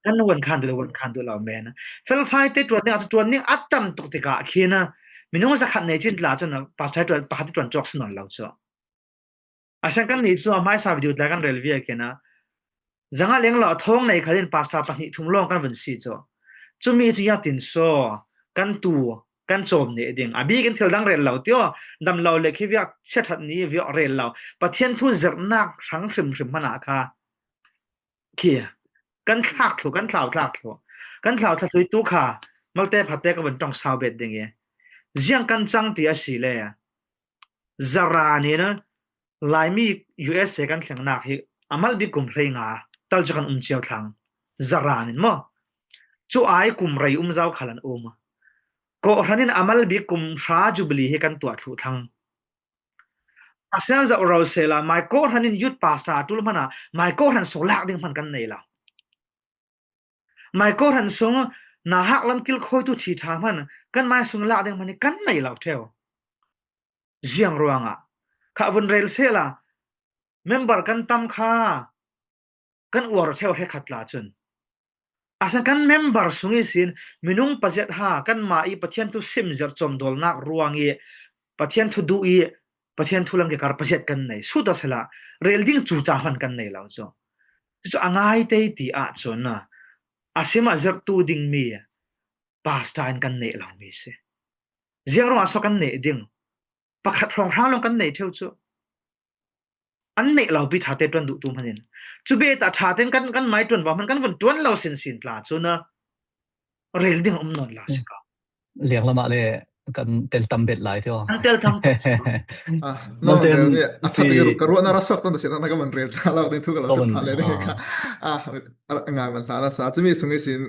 Kan vuan khan duh le vuan khan duh lo men. Felfai te ṭuan ding ah cu ṭuan ding a tam tuk tikah khin a minung zakhat nei cin tla cun pastor ṭuan, pakhat i ṭuan cawk si nawn lo cu. A siang kannih cu a hmaisa video tla kan rel viakin a zanga leng lo a thawng nei khalin pastor pahnih thum lawng kan vun si cu. Cumi cu ziangtin saw kan tu kan cawm nih ding. A bikin thil dang rel lo tio, dam lo le khi viak siaṭhat ni viak rel lo. Pathian thu zirhnak hrang hrimhrim hmanah kha khi kan thlak thlu, kan thlau thlak thlu, kan thlau thlak thlu i tu kha malte phate ka vun ṭong sau bet ding i ziang kan cang ti a si le zaran in Laimi U S A kan thlengnak hi a mal bik kum hlei nga tal cu kan um cio thlang. Zaran in maw? Cu ai kum rei um zau khal an um. Kawhhran in a mal bik kum hra jubilee hi kan tuah thluh thlang. A siang zoh ro sehla, mai kawhhran in youth pastor a ṭul hmanah mai kawhhran sung lak ding hman kan nei lo. Mai kawhhran sung nahak lam kilkhawitu ṭhi ṭha hman kan mai sung lak ding hman hi kan nei lo ṭheu. Ziang ruangah kha vun rel sehla, member kan tam kha kan uar ṭheu hrekkhat tla cun. A siang kan member sung ihsin minung paziat ha kanmah i Pathian thu sim zirh cawmdawlnak ruang i Pathian thu duh i Pathian thu lam kikar paziat kan nei. Sut a sehla rel ding cu ca hman kan nei lo cu. Cucu a ngai tei ti ahcun a sim a zirhtu dingmi pastor in kan neh lo mi si. Ziang ruangah so kan neh ding? Pakhat hrawnghrang lawng kan nei ṭheu cu. An neih lo pi ṭhate ṭuan duhtu hman in cu bet ah ṭha tein kan, kan mai ṭuan va hman kan vun ṭuan lo sinsin tla cun a rel ding a um nawn lo si ko. Lianglam ah le kan tel tam bet lai tio. Kan tel tam tuk si ko. Ah, no, malte rel ve, a si. Ka ruahnak a suak tam si na ka man rel ta lo ding thu ka lo ka sut man, tha le ding ah. Ka. Ah, a ngai man hlan a sa. Cumi sung ihsin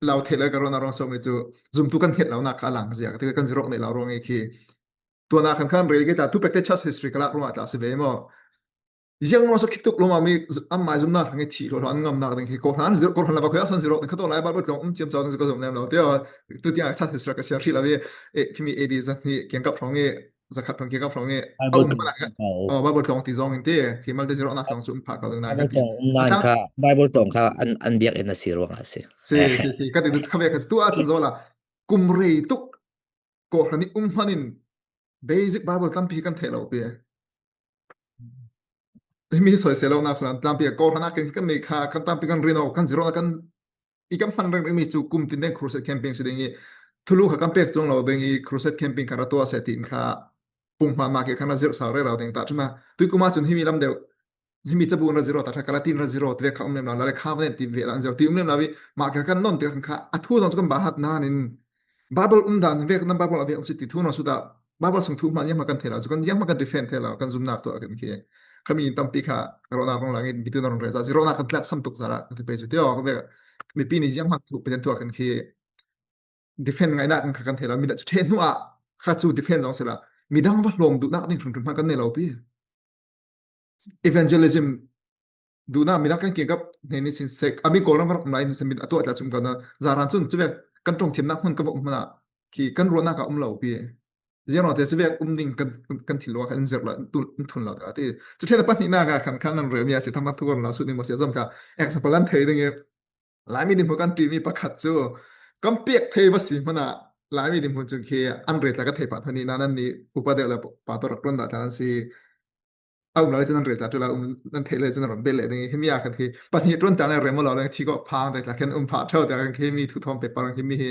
lau thei lo ka ruahna ruang sawm i cu zumtu kan hnget lonak kha a lang zia ka ti, kan zirok nei lo ruang i khi. Tuana khan khan rel ke ta, tu pek te church history ka lak ruang a tla si ve maw? Ziang ruang so khituk lo ma mi, amai zumnak hrang i thih lo lo an ngamnak ding khi, ko hlan zir, ko hlan lava ko ya san zirok ding kha to lai Bible tlawng um ciam cau ding ka zom lem lo. Tia, tu tia church history ka siar hrih lo i, e, khimi A D zan hi kiangkap hrang i, zakhat hrang kiangkap hrang i, a um pala ka, oh, Bible tlawng ti zong in ti, khi malte ziroknak tlawng cu um pha ka ding na Bible tlawng um nan kha, Bible tlawng kha an, an biak in a si ruang a si. Si, si, si, ka ti tu kha ve ka tu a cun zo la, kum rei tuk, ko hlan i um hman in, basic Bible tampi kan theih lo pi. Himi soi se lo nak san tampi ko hlan a kan, kan nei kha, kan tampi kan rin aw, kan zirok kan i kan hman reng reng mi cu kum tin deng crusade camping si ding i, thulu kha kan pek cung lo ding i, crusade camping kha ra tuah se tin kha pung hma ma ke khan ra zirh sal rero ding ta cun a. Tui kum a cun himi lam deuh, himi cabu ra ziro ta, kha kala tin ra ziro, ti ve kha um lem lo, la le kha va nen ti ve la an ziro, ti um lem lo i, ma ke kan non ti khan kha, a thu zong cu kan bahat nan in, Bible um dan vek, nan Bible a vek um si ti thu no su ta, Bible sung thu hman, yang hma kan thei lo, cu kan yang hma kan defend thei lo, kan zumnak tuah kan khi. Khami in tampi kha, rona rong lang in, bitu na rong reza, zirona kan tlak sam tuk zara, kan ti pei cu ti aw, ka vek, mipi ni yang hma thu, Pathian tuah kan khi, defend ngainak kan kha kan thei lo, mi dah cu ṭheh hnu ah kha cu defend zong si la, midang va hlawm duhnak ding hrimhrim hman kan nei lo pi. Evangelism duhnak midang kan kiangkap hnen in sin sek, a mi Kawlram va rak um lai in sin mit a tuah tla cum kan zaran cun cuvek kan ṭong thiamnak hmun kan va um hmanh ah khi kan ruahnak ah um lo pi. Ziang ruangte cuvek um ding kan, kan thinlung ah khan in zirh lo, in tun, in thun lo ta ti. Cu ṭhen a pahnihnak ah khan, khan nan rel mi a si, thangthang thu kan la sut ning maw si a zam kha example an thei ding i, Laimi dinhmun kan ṭihmi pakhat cu kan pek thei va si hmanh ah Laimi dinhmun cun khi an rel tla ka thei pah hna nih nan, nannih upa deuh le pastor rak ṭuan dah tla nan si. A um lo le cun nan rel tla ṭuan la um, nan theih le cun nan rak bel leh ding i, himi ah khan khi pahnih ṭuan tla le rem aw lo le thi kawh phang te tla khen um phah ṭheo te kan khi mi thu thawm pek par kan khi mi hi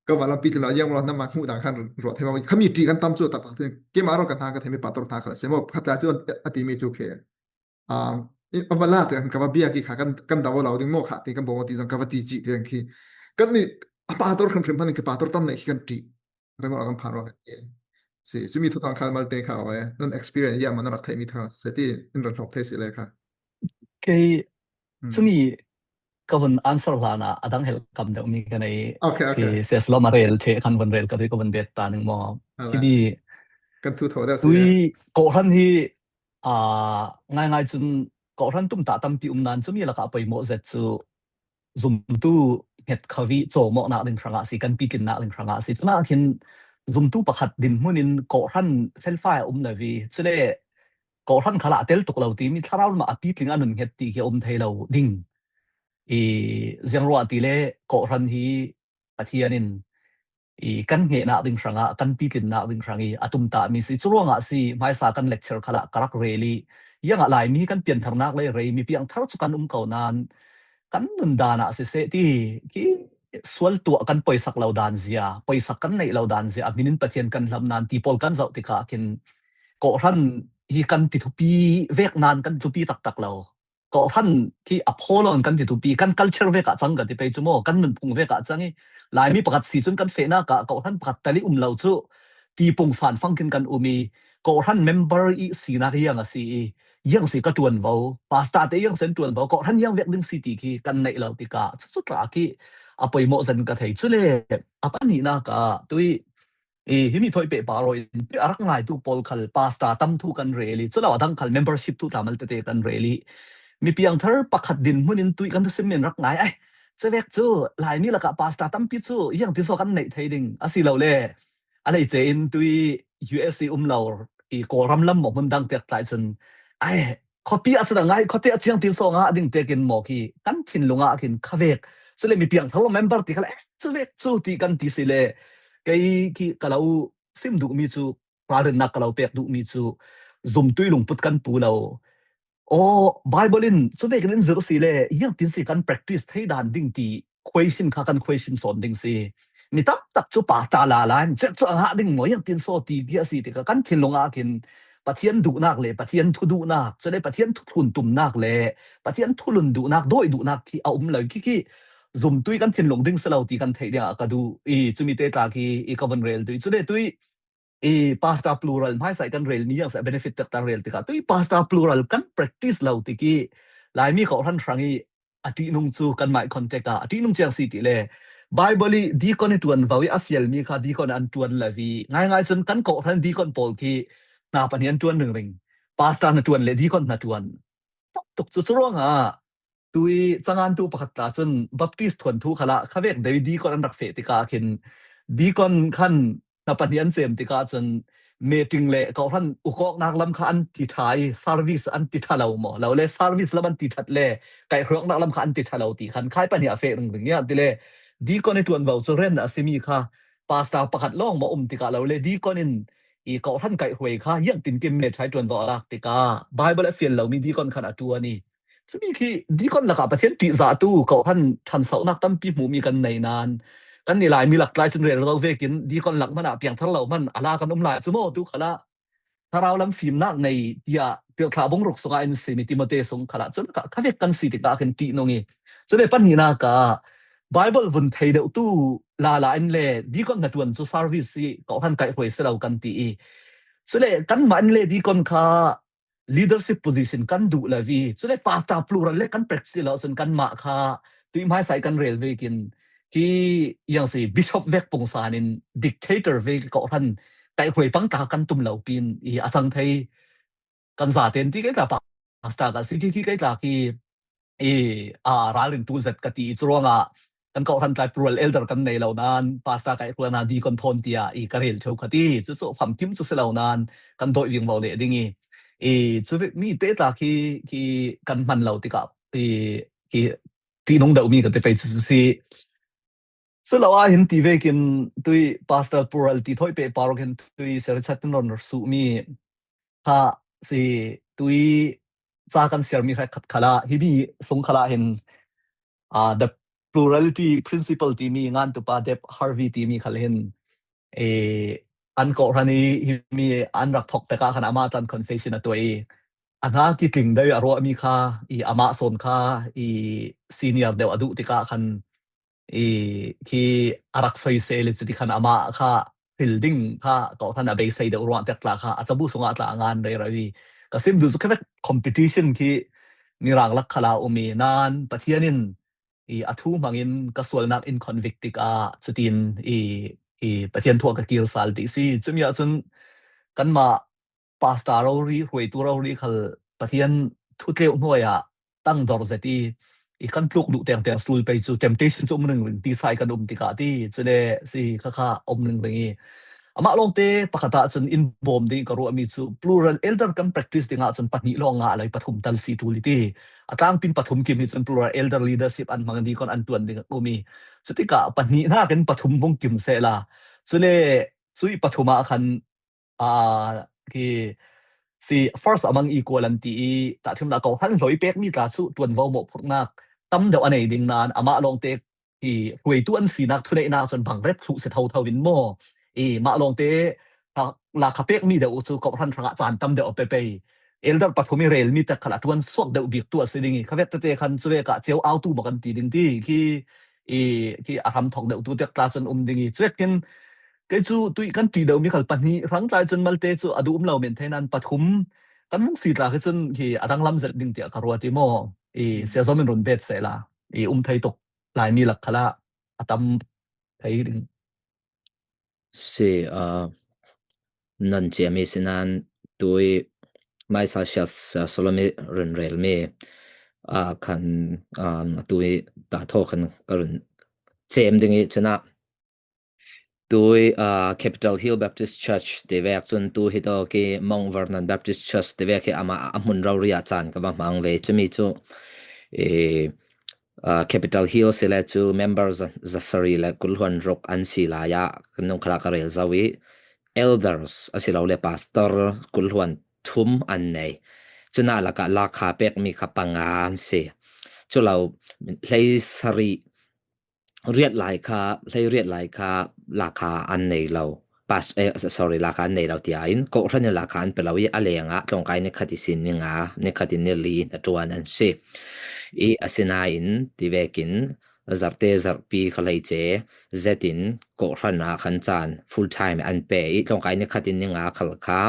ka va lampi tlin lo, yang lo nan mah hmuh dang khan ruah thei maw? Khami ṭih kan tam cu taktak tin keimah ro kan hna ka theimi pastor hna kha si maw? Pakhat tla cu a timi cu khi a va lak tiang ka va biak i kha kan, kan do lo ding maw kha ti kan bawm ti zong ka va ti cih tiang khi kan nih a pastor hrimhrim hmanh in ka pastor tam nih khi kan ṭih. Remawh kan phan ruang kan ti. Si, cumi thuthang kha malte kha aw e. Nan experience ya man rak theihmi thang se ti in ran hlawk thei si le kha. Kei cumi ka vun answer hlan ah a dang helh kam deuh mi ka nei. Okay, okay. Sias lawm a rel ṭheh khan vun rel ka tui ka vun bet ta ning maw? Timi kan thu tho deuh si. Tui kawhhran hi, aa, ngaingai cun kawhhran tumtah tampi um nan cumi lakah a poimawh zet cu zumtu hnget kho i cawmawhnak ding hrangah a si, kan pitlinnak ding hrangah a si. Cunah khin zumtu pakhat dinhmun in kawhhran felfai a um lo i, cule kawhhran khalah a tel tuk lo timi thlarau lamah a pitling a nun hnget ti khi a um thei lo ding. I ziangruah ti le kawhhran hi Pathian in i kan hnehnak ding hrangah, kan pitlinnak ding hrang i a tumtahmi si. Curuangah si, hmaisa kan lecture khalah ka rak rel i, iangah Laimi kan piantharnak le rei mi piangthar cu kan um ko nan, kan nundan ah siseh ti, ki sual tuah kan poisak lo dan zia, poisak kan neih lo dan zia, a min in Pathian kan hlam nan ti pawl kan zoh tikah khin kawhhran hi kan ti thupi vek nan kan thupi taktak lo. Kawhhran khi a phaw lo in kan ti thupi, kan culture vek ah cang ka ti pei cu maw, kan nunphung vek ah cang i, Laimi pakhat si cun kan fehnak ah kawhhran pakhat tal i um lo cu, ti pungsan fang khin kan um i, kawhhran member i sinak iang a si i, iang si ka ṭuan vo, pastor te iang sen ṭuan vo, kawhhran iang vek ding si ti khi kan neih lo tikah, cucu tla khi a poimawh zen ka thei. Cule a pahnihnak ah tui i, himi thawi pehpar aw in, tui a rak ngaitu pawl khal pastor tam thu kan rel i, cu lo a dang khal membership thu tla malte te kan rel i, mi piangthar pakhat dinhmun in tui kan thusim in rak ngai ai. Cuvek cu Laimi lakah pastor tampi cu iang ti so kan neih thei ding a si lo le, a leice in tui U S i um lo i Kawlram lam maw hmun dang tiak tlai cun, ai, khuapi ah cun a ngai, khuapi ah ciang tin so ngah ding tekin maw khi kan thinlung ah khin kha vek. Cule mi piangthar member ti kha le, eh, cuvek cu ti kan ti si le, kei khi ka lo sim duhmi cu, ralrinnak ka lo pek duhmi cu, zumtui lungput kan pu lo. Aw, Bible in cuvek in in zirh si le, iang tin si kan practice thei dan ding ti question kha kan question sawn ding si. Mi tam tak cu pastor lala in cek cu a ngah ding maw, iang tin so ti bia si tikah kan thinlung ah khin Pathian duhnak le Pathian thu duhnak, cule Pathian thu thlun tumnak le Pathian thu lun duhnak, dawi duhnak khi a um lo khi, khi zumtui kan thinlung ding si lo ti kan theih ding ah ka duh i, cumi te tla khi i ka vun rel tui. Cule tui i pastor plural hmaisa i kan rel mi iang sa benefit taktak rel tikah tui pastor plural kan practice lo ti khi Laimi kawhhran hrang i a tihnung cu kanmah context ah a tihnung ciang si ti le Bible i deacon i ṭuan vo i a fialmi kha deacon an ṭuan lo i ngaingai cun kan kawhhran deacon pawl khi hna pahnih an ṭuan ringring. Pastor hna ṭuan le deacon hna ṭuan. Tuk tuk cu curuangah tui cangan tu pakhat tla cun Baptist thuanthu khalah khavek dei deacon an rak feh tikah khin deacon khan hna pahnih an cem tikah cun meeting le kawhhran ukawknak lam kha an ti ṭha i service an ti ṭha lo maw? Lo le service lam an ti ṭhat le kaihhruainak lam kha an ti ṭha lo ti khan khai pahnih a feh ringring i ti le deacon i ṭuan vo cu ren a simi kha pastor pakhat lawng maw um tikah lo le deacon in i kawhhran kaihhruai kha ziangtinkim me ṭhai ṭuan vo a lak tikah Bible a fial lomi deacon khan a ṭuan i cumi khi deacon lakah Pathian ṭihzahtu kawhhran ṭhansohnak tampi hmuhmi kan nei nain kan ni lai mi lak tlai cun rel lo vekin deacon lak hmanh ah piangthar lo hmanh a la kan um lai cu maw tu khalah thlarau lam fimnak ngei tiah tirhthlah bung ruk sungah in simi Timote sung khalah cun kha vek kan si tikah khin ṭihnung i cule pahnihnak ah Bible vun thei deuhtu lala in le deacon hna ṭuan cu service i kawhhran kaihhruai si lo kan ti i cule kanmah in le deacon kha leadership position kan duh lo i cule pastor plural le kan practice lo cun kanmah kha tuih hmaisa i kan rel vekin khi yang si bishop vek pungsan in dictator ve kawhhran kaihhruai pang tla kan tum lo pin i a cang thei kan zaten ti kei tla pastor ka si khi khi kei tla khi i a ralrin tu zet ka ti i curuangah kan kawhhran tlai plural elder kan nei lo nain pastor kaihhruai na deacon thawn tiah i ka rel ṭheu kha ti cu cu famkim cu si lo nain kan dawih vingvo leh ding i i cu mi te tla khi khi kan hman lo tikah i khi ṭihnung deuhmi ka ti pei cu si. Culo ah hin ti vekin tui pastor plural ti thawi peh par hin tui serchat in ron suhmi kha si tui ca kan siarmi hrekkhat khalah himi sung khalah hin uh, the plurality principle timi ngantupa Deb Harvey timi khal hin eh, an kawhhran i himi an rak thawk pek ah khan amah tlan confession a tuah i a hna kitling deuh i a ruahmi kha i amah sawn kha i senior deuh a duh tikah khan i khi a rak soise le cuti khan amah kha hril ding kha kawhhran a beisei deuh ruang pek tla kha a cabu sungah tla a ngan rero i ka sim duh cu khavek competition khi Mirang lak khala um i nan Pathian in i a thu hmangin ka sualnak in convict tikah cutin i i Pathian thu a ka kir sal ti si. Cumi ahcun kanmah pastor rori, hruaitu rori khal Pathian thutleu hnuai ah tang dor zet i i kan tluk duh tengteng sul pei cu temptation cu um ringring ti sai kan um tikah ti cule si kha kha um ringring i amah lawngte pakhat ah cun in bawm ding ka ruahmi cu plural elder kan practice ding ah cun pahnih lawng ngah lo i pathum tal si tul i ti a tlangpin pathum kim hi cun plural elder leadership an hmang deacon an ṭuan ding um i cutikah pahnih hna kan pathum vung kim sehla cule cui pathum ah khan aa, khi si first among equal an ti i tahṭhimnak kawhhran hloi pekmi tla cu ṭuanvo mawhphurhnak tam deuh a nei ding nain amah lawngte hi hruaitu an sinak thuneihnak cun bangrep thluh si thotho in maw i mah lawngte lakha pekmi deuh cu kawhhran hrangah caan tam deuh a pe pei. Elder pathum i relmi tak khalah ṭuan suak deuh bik tu a si ding i khavek tete khan cuvek ah cio autu maw kan ti ding ti khi i khi a hram thawk deuh tu tek tla cun um ding i cuvek khin kei cu tuih kan ṭih deuhmi khal pahnih hrang tlai cun malte cu a duh um lo men thei nain pathum kan vung si tla khi cun khi a danglam zet ding tiah ka ruat i maw i siazom in run bet sehla i um thei tuk laimi lak khalah a tam thei ding. Si, aa, nan ciami sinan tui maisa sias, aa, Salomi runrelmi, aa, khan, aa, tui ta thaw khan ka run cem ding i cuna tui, aa, Capitol Hill Baptist Church ti vek cun tu hi tawk i Mount Vernon Baptist Church ti vek hi amah a hmun rori ah caan ka va hmang ve. Cumi cu, i, aa, Capitol Hill si le cu member za, zasari le kulhluan ruk an si lai ah kan nung khalah ka rel zo i elders a si lo le pastor kulhluan thum an nei. Cuna lakah lakha pekmi kha panga an si. Culo hleisari riat lai kha, hlei riat lai kha lakha an nei lo. Past, eh, sorry, lakha an nei lo tia in kawhhran in lakha an pe lo i a lengah tlawngkai nikhat i sin ninga, nikhat i nili hna ṭuan an si. I asinain ti vekin zarte zarhpi kha hleice zetin kawhhran ah khan caan full time an pe i tlawngkai nikhat i ninga khal kha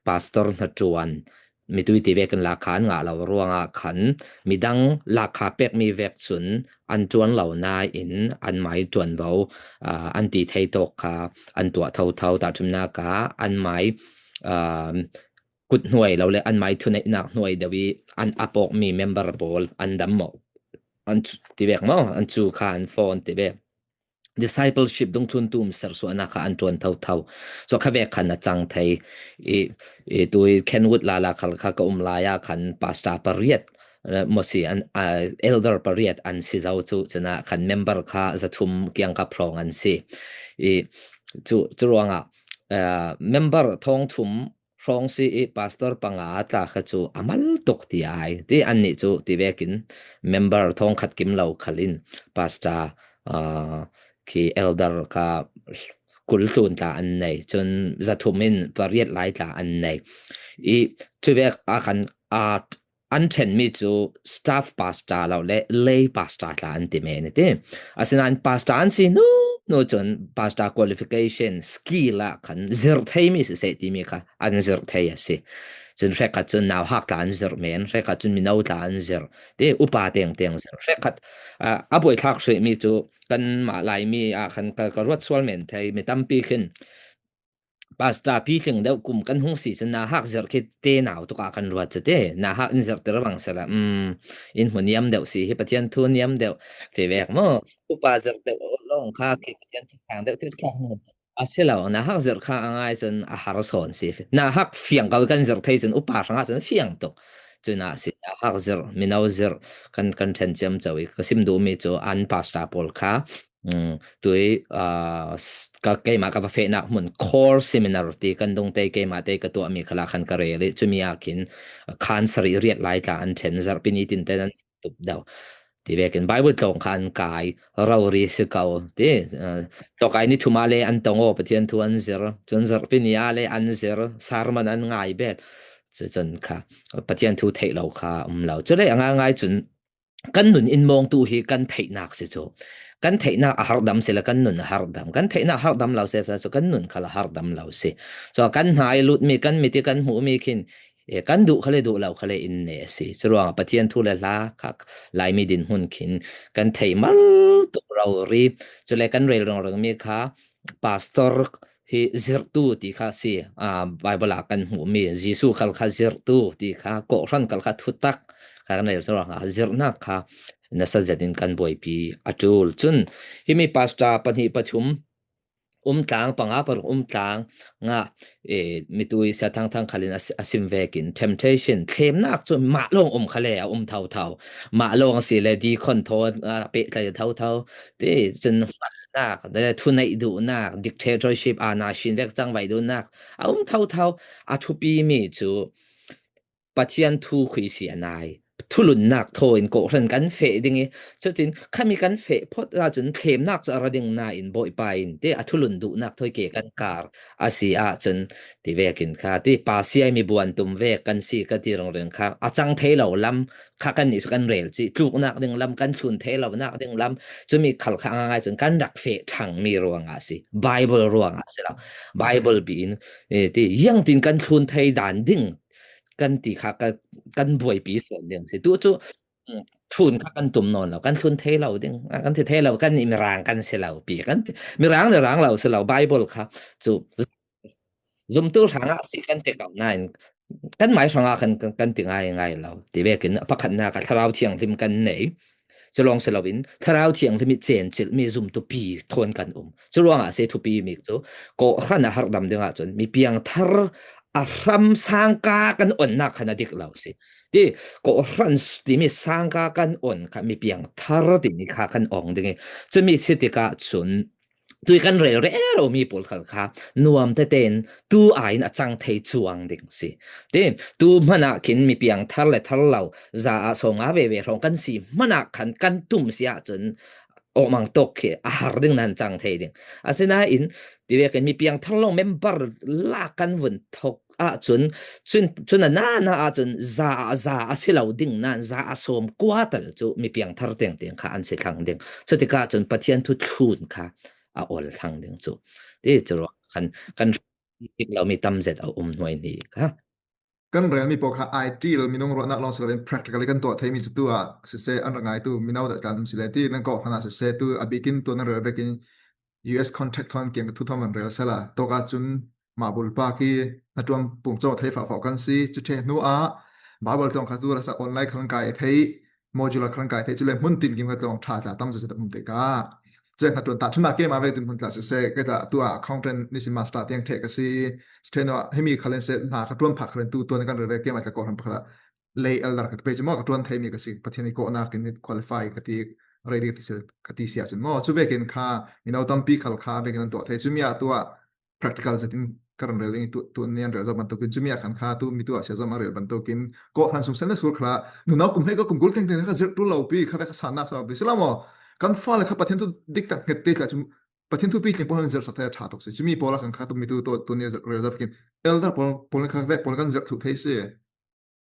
pastor hna ṭuan mitui ti vekin lak kha an ngah lo ruangah khan midang lak kha pekmi vek cun an ṭuan lo nain an mai ṭuanvo, aa, an ti thei tawk kha an tuah thotho. Tahṭhimnak ah an mai, aa, kut hnuai lo le an mai thuneihnak hnuai deuh i an a pawkmi member pawl an dam maw? An cu-, ti vek maw? An cu kha an phone ti vek. Discipleship dungthluntu um sersuahnak kha an ṭuan thotho. Cu kha vek khan a cang thei. I, i tu i Kenwood lala khal kha ka um lai ah khan pastor pariat, eh, maw si an, ah, elder pariat an si zo cu, cun ah khan member kha zathum kiang kha phrong an si. I cu, cu ruangah, eh, member thawng thum hrawng si i pastor panga tla kha cu a mal tuk ti ai. Ti annih cu ti vekin member thawng khat kim lo khal in pastor, aa, khi elder kha kul tlun tla an nei. Cun zathum in pariat lai tla an nei. I cu vek a khan a an ṭhenmi cu staff pastor lo le lay pastor tla an ti men i ti. Asinain pastor an si nu, nu cun pastor qualification, skill ah khan zirh theimi siseh timi kha an zirh thei a si. Cun hrekkhat cun nauhak tla an zirh men, hrekkhat cun mino tla an zirh. Ti upa tengteng zirh. Hrekkhat, ah, a buaithlak hrihmi cu kanmah Laimi ah khan ka, ka ruat sual men thei mi tampi khin pastor pitling deuh kum kan hung si cun nauhak zirh khi te nau tuk ah kan ruat cu ti. Nauhak in zirhtir bang sila, um, in hmu niam deuh si hi, Pathian thu niam deuh ti vek maw? Upa zirh deuh lawng kha khi Pathian thu khang deuh ti kha a si lo. Nauhak zirh kha a ngai cun a har sawn si. Nauhak fiang ko i kan zirh thei cun upa hrangah cun fiang tuk. Cun a si nauhak zirh, mino zirh kan, kan ṭhen ciamco i ka sim duhmi cu an pastor pawl kha, um, tui, aa, s-, ka, keimah ka va fehnak hmun Core Seminar ti kan dungte keimah te ka tuahmi khalah khan ka rel i cumi ah khin khan sarih riat lai tla an ṭhen, zarhpi ni tinte an tup deuh. Ti vekin Bible tlawng kha an kai, rori si ko ti, aa, tlawkai ni thum ah le an tong aw, Pathian thu an zir, cun zarhpi ni ah le an zir, sermon an ngai bet. Cu cun kha Pathian thu theih lo kha um lo. Cule a ngaingai cun kan nun in mawngtu hi kan theihnak si cu. Kan theihnak a harhdam si le kan nun a harhdam. Kan theihnak harhdam lo si cu kan nun khal a harhdam lo si. Cu kan hna i lutmi, kan mit i kan hmuhmi khin, e, kan duh khal i duh lo khal i in ne a si. Curuangah Pathian thu le hla kha Laimi dinhmun khin kan theih mal tuk rori. Cule kan rel ringringmi kha pastor hi zirhtu ti kha si, aa, Bible ah kan hmuhmi Jesuh khal kha zirhtu ti kha, kawhhran khal kha thutak kha kan rel curuangah zirhnak kha nasa zetin kan buaipi a ṭul. Cun himi pastor pahnih pathum um tlang, panga paruk um tlang ngah, e, mitui Sia Thang Thang khal in a si-, a sim vekin temptation, thlemnak cu mah lawng um khal le a um thotho. Mah lawng a si le deacon thaw, aa, pehtlai thotho. Ti cun hngalhnak, thuneih duhnak, dictatorship, aana shin vek cangvai duhnak a um thotho. A thupimi cu Pathian thu khui si a nai. Thulunnak thaw in kawhhran kan feh ding i, cutin khami kan feh phawt ahcun thlemnak cu a ra ding nain Bawipa in ti a thulun duhnak thawi ke kan kar a si ahcun ti vekin kha ti pa siai mi buan tum vek kan si ka ti ringring kha a cang thei lo lam kha kan nih cu kan rel cih, tluknak ding lam, kan thlun thei lonak ding lam, cumi khal kha a ngaingai cun kan rak feh ṭhangmi ruangah a si, Bible ruangah a si lo. Bible bi in, eh, ti, ziangtin kan thlun thei dan ding kan ti kha ka, kan buaipi sawn ding a si. Tu cu, mm, thlun kha kan tum nawn lo, kan thlun thei lo ding, a, kan ti thei lo, kan nih mirang kan si lo pi, kan ti, mirang le rang lo si lo, Bible kha cu zumtu hrangah si kan ti ko nain, kan mai hrangah kan, kan, kan ti ngai ngai lo. Ti vekin a pakhatnak ah Thlarau Thianghlim kan nei. Cu lawng si loin Thlarau Thianghlim i cencilhmi zumtupi thawn kan um. Cu ruangah a si thupi mi cu kawhhran a harhdam ding ahcun mi piangthar a hram sangka kan onnak khan a dik lo si. Ti kawhhran timi sangka kan on kha mi piangthar timi kha kan ong ding i, cumi si tikah cun tui kan rel rero mi pawl khal kha nuam tete in tu aiin a cang thei cuang ding si. Ti, tu hmanah khin mi piangthar le thar lo, za ah sawmnga veve hrawng kan si hmanah khan kan tum si ahcun awmang tawk khi a har ding nan cang thei ding. Asinain, ti vekin mi piangthar lo member lak kan vun thok ahcun, cun, cun a nana ahcun za, za a si lo ding nan, za a sawm kua tal cu mi piangthar tengteng kha an si thlang ding. Cutikah cun Pathian thu thlun kha a ol thlang ding cu. Ti cu ruang khan, kan dik lo mi tam zet a um hnuai hnih kha. kan rel mi pawl kha ideal minung ruahnak lawng si loin practically kan tuah thei mi cu tu ah siseh, an ra ngaitu mino dal tlan um si le ti nan kawh hlan ah siseh, tu a bikin tu nan rel vekin U S contact thawn kiang ka thu thawn van rel sala. Tawk ah cun mah bulpak hi hnaṭuan pum cawng thei fafau kan si. Cu ṭheh hnu ah Bible tawng kha tu rasa online kha kan kai thei, modular kha kan kai thei, cule hmun tin kim kha tlawng ṭha tla tam zet um te ka. Cun hnaṭuan tah ṭhimnak keimah vek tin hmun tla siseh, ka tla tu ah accountant ni si master tiang ṭheh ka si. Cu ṭheh hnu ah himi khal in siseh, hna ka ṭuan phak khal in tu tuan kan rel ve, keimah tla kawhhran pakhat ah lay elder ka ti pei cu maw, ka ṭuan theimi ka si, Pathian i kawhnak in qualify ka ti, ready ka ti si, ka ti si ahcun maw, cu vekin kha mino tampi khal kha vekin an tuah thei. Cumi ah tu ah practical zetin ka ran rel ding i tu, tu ni an rel zo bantukin, cumi ah khan kha tu mi tu ah sia zom a rel bantukin, kawhhran sung sen le sur kha nunau kum hlei ka kum kul tengteng kha zirh ṭul lo pi, kha vek kha sannak sa lo pi si lo maw? Kan fale kha Pathian thu dik tak hnget te tla cu Pathian thu pitling pawl an zirh sak thei a ṭha tuk si. Cumi pawl ah khan kha tu mi tu, tu ni rel zo vekin elder pawl, pawl kha vek pawl kan zirh thluh thei si.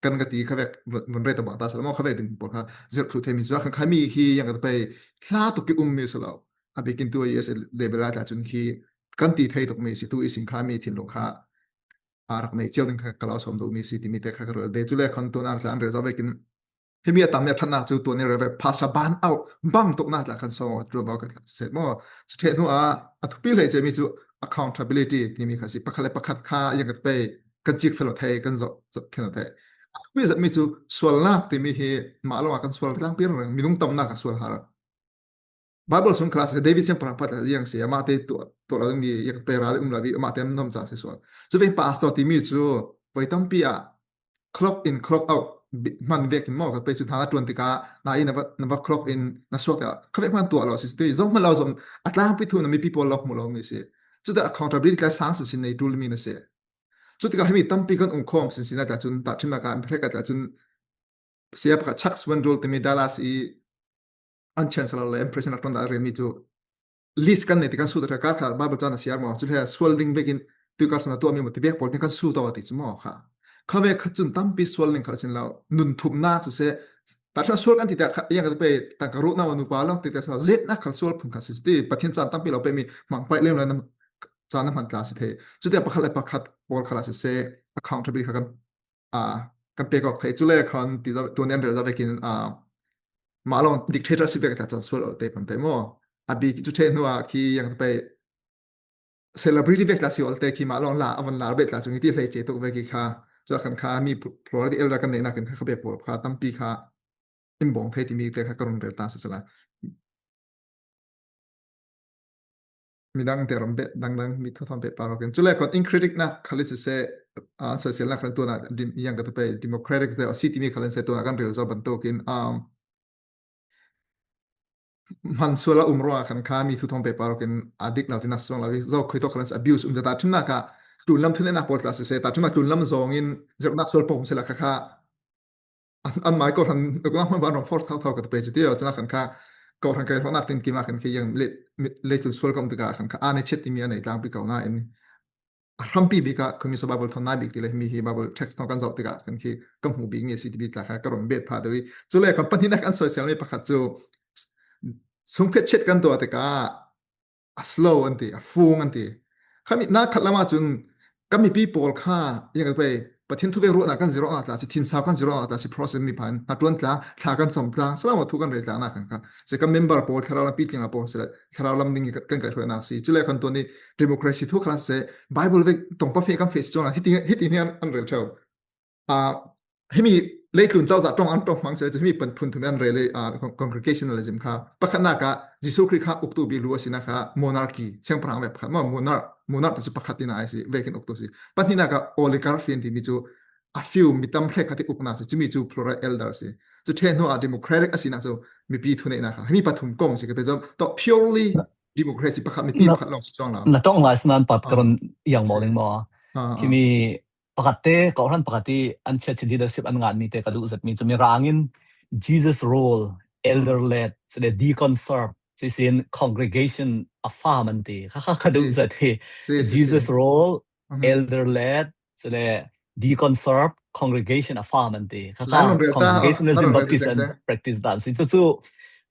Kan ka ti kha vek vun, vun rei ta bang ta si lo maw, kha vek ding pawl kha zirh thluh thei mi cu a khan kha mi khi yang ka ta pei hla tuk ki um mi si lo. A bikin tu U S level ah tla cun khi kan ti thei tuk mi si, tu i sin kha mi thinlung kha a rak nei cio ding kha ka lo sawm duh mi si timi te kha ka rel de. Cule khan tu nan tla an rel zo vekin himi a tam mi a ṭhatnak cu tu ni rel ve pastor ban au bang tuknak tla kan sawm ṭuan bau ka set maw. Cu ṭheh hnu ah a thupi hlei cemi cu accountability timi kha si. Pakhat le pakhat kha yang ka ta pei kan cik felo thei, kan zoh, zoh khin thei. A thupi zet mi cu sualnak timi hi mah lawng ah kan sual tlangpi ringring, minung tamnak ah sual har. Bible sung kha si, David siangpahrang pakhat ziang si, amah te tuah, tuah lo mi yang ka ta pei ral um lo, amah te an nuam ca si sual. Cu veng pastor timi cu voi tampi ah clock in, clock out bi-, hman vekin maw, ka pei cu hna na ṭuan tikah, na i na va, na va clock in na suak tikah, kha vek hman tuah lo si, tu zoh hmanh lo zoh, a tlangpi thu na mipi pawl lo hmu lo mi si. Cu tikah accountability tla sang sinsin nei ṭul mi na si. Cu tikah himi tampi kan um khawm sinsin ah tla cun, tahṭhimnak ah an hrek ah tla cun, sia pakhat Chuck Swindoll timi Dallas i an chancellor le an president a ṭuan dah a remi cu list kan nei ti kan sut a ṭha, kar kha Bible caan a siar maw, cu hle sual ding vekin tuikar sun a tuahmi maw ti vek pawl nih kan sut aw ti cu maw kha. Kha vek khat cun tampi sual ning kha a sin lo, nun thumnak cu seh, ta ṭha sual kan ti tak kha, yang ka ta pei tangka ruhnak maw nupa lawng ti tak sa, zetnak kha sual phun kha si ti, Pathian caan tampi lo pemi hmang paih lem lo na caan a hman tla si thei. Cu tiah pakhat le pakhat pawl kha a si seh, accountability kha kan aa, kan pek awk thei. Cule khan ti za, tuan in rel za vekin, aa, mah lawng dictatorship vek tla caan sual awk te pan te maw? A bik cu ṭheh hnu ah khi yang pei celebrity vek tla si awk te khi mah lawng la a van lar bet tla cu ngi ti hlei ce tuk vek i kha. Cu khan kha mi plurality elder kan neihnak in kha, kha bek pawl kha tampi kha in bawng thei timi te kha ka run rel ta siseh la. Midang te ram bet dangdang mi thawthawng bet pah lokin. Cule khan in critic nak khali siseh, ah, social nak khali tuan a dim-, yang ka ta pei democratic ze a si timi khali siseh tuan a kan rel zo bantukin, um, hman sual a um ruang a khan kha mi thu thawng bet pah lokin a dik lo ti nak suang lo i zo khui tawk khali siseh abuse um ta, ṭhimnak ah tlunlam thuneihnak pawl tla siseh, ta ṭhimnak tlunlam zong in zirhnak sual pawm sila kha kha an, an mai ko hran, ko hman ban rong force thau thau ka ta pei ci ti, cun a khan kha ko hran kai hrawknak tin kim a khan khi yang le, le tlun sual ka um tikah khan kha a nei chet timi a nei tlangpi ko nain a hrampi bik ah khumi so Bible thawn nai bik ti le, himi hi Bible text thawn kan zoh tikah khan khi ka hmu bik mi a si ti bik tla kha ka run bet pha deuh i. Cule khan pahnihnak an social mi pakhat cu sungphet chet kan tuah tikah a slow an ti, a fung an ti. Khami na khat lam ah cun kan mipi pawl kha, yang ka pei, Pathian thu vek ruahnak kan zirh awknak tla si, thinsau kan zirh awknak tla si, process mi phan, hnaṭuan tla, thla kan cam tla, salama thu kan rel tla nak kan kha. Si kan member pawl, thlarau lam pitling a pawl si le, thlarau lam ding i kan, kan kaihhruainak si. Cule khan tuan i democracy thu kha si, Bible vek tong pa fe kan fe si cuang a, hiti, hiti ni an, an rel ṭheu. Aa, himi leitlun cozah ṭong an ṭong hmang si le cu himi pan phun thum an rel i, aa, con-, congregationalism kha pakhatnak ah Jesuh Khrih kha uktu bik lu a sinak kha monarchy, siangpahrang vek pakhat maw, monarch, monarch cu pakhat tinak a si, vekin uktu si. Pahnihnak ah oligarchy an timi cu a few mi tam hrek kha ti uknak si, cumi cu plural elder si. Cu ṭheh hnu ah democratic a sinak cu mipi thuneihnak kha himi pathum kong si ka ti cu, tawh purely democracy pakhat, mipi na, pakhat lawng si cuang lo. Na ṭong lai sinan pat ka run yang maw ding maw? Ah, ah. Himi pakhat te, kawhhran pakhat i an chiat chin leadership an nganmi te ka duh zetmi cu Mirang in Jesus role, elder led, cule deacon serve, cuisin congregation a farm an ti. Kha, kha ka duh zet hi. Jesus role, elder led, cule deacon serve, congregation a farm an ti. Kha, kha congregationalism baptism practice dan si. Cu, cu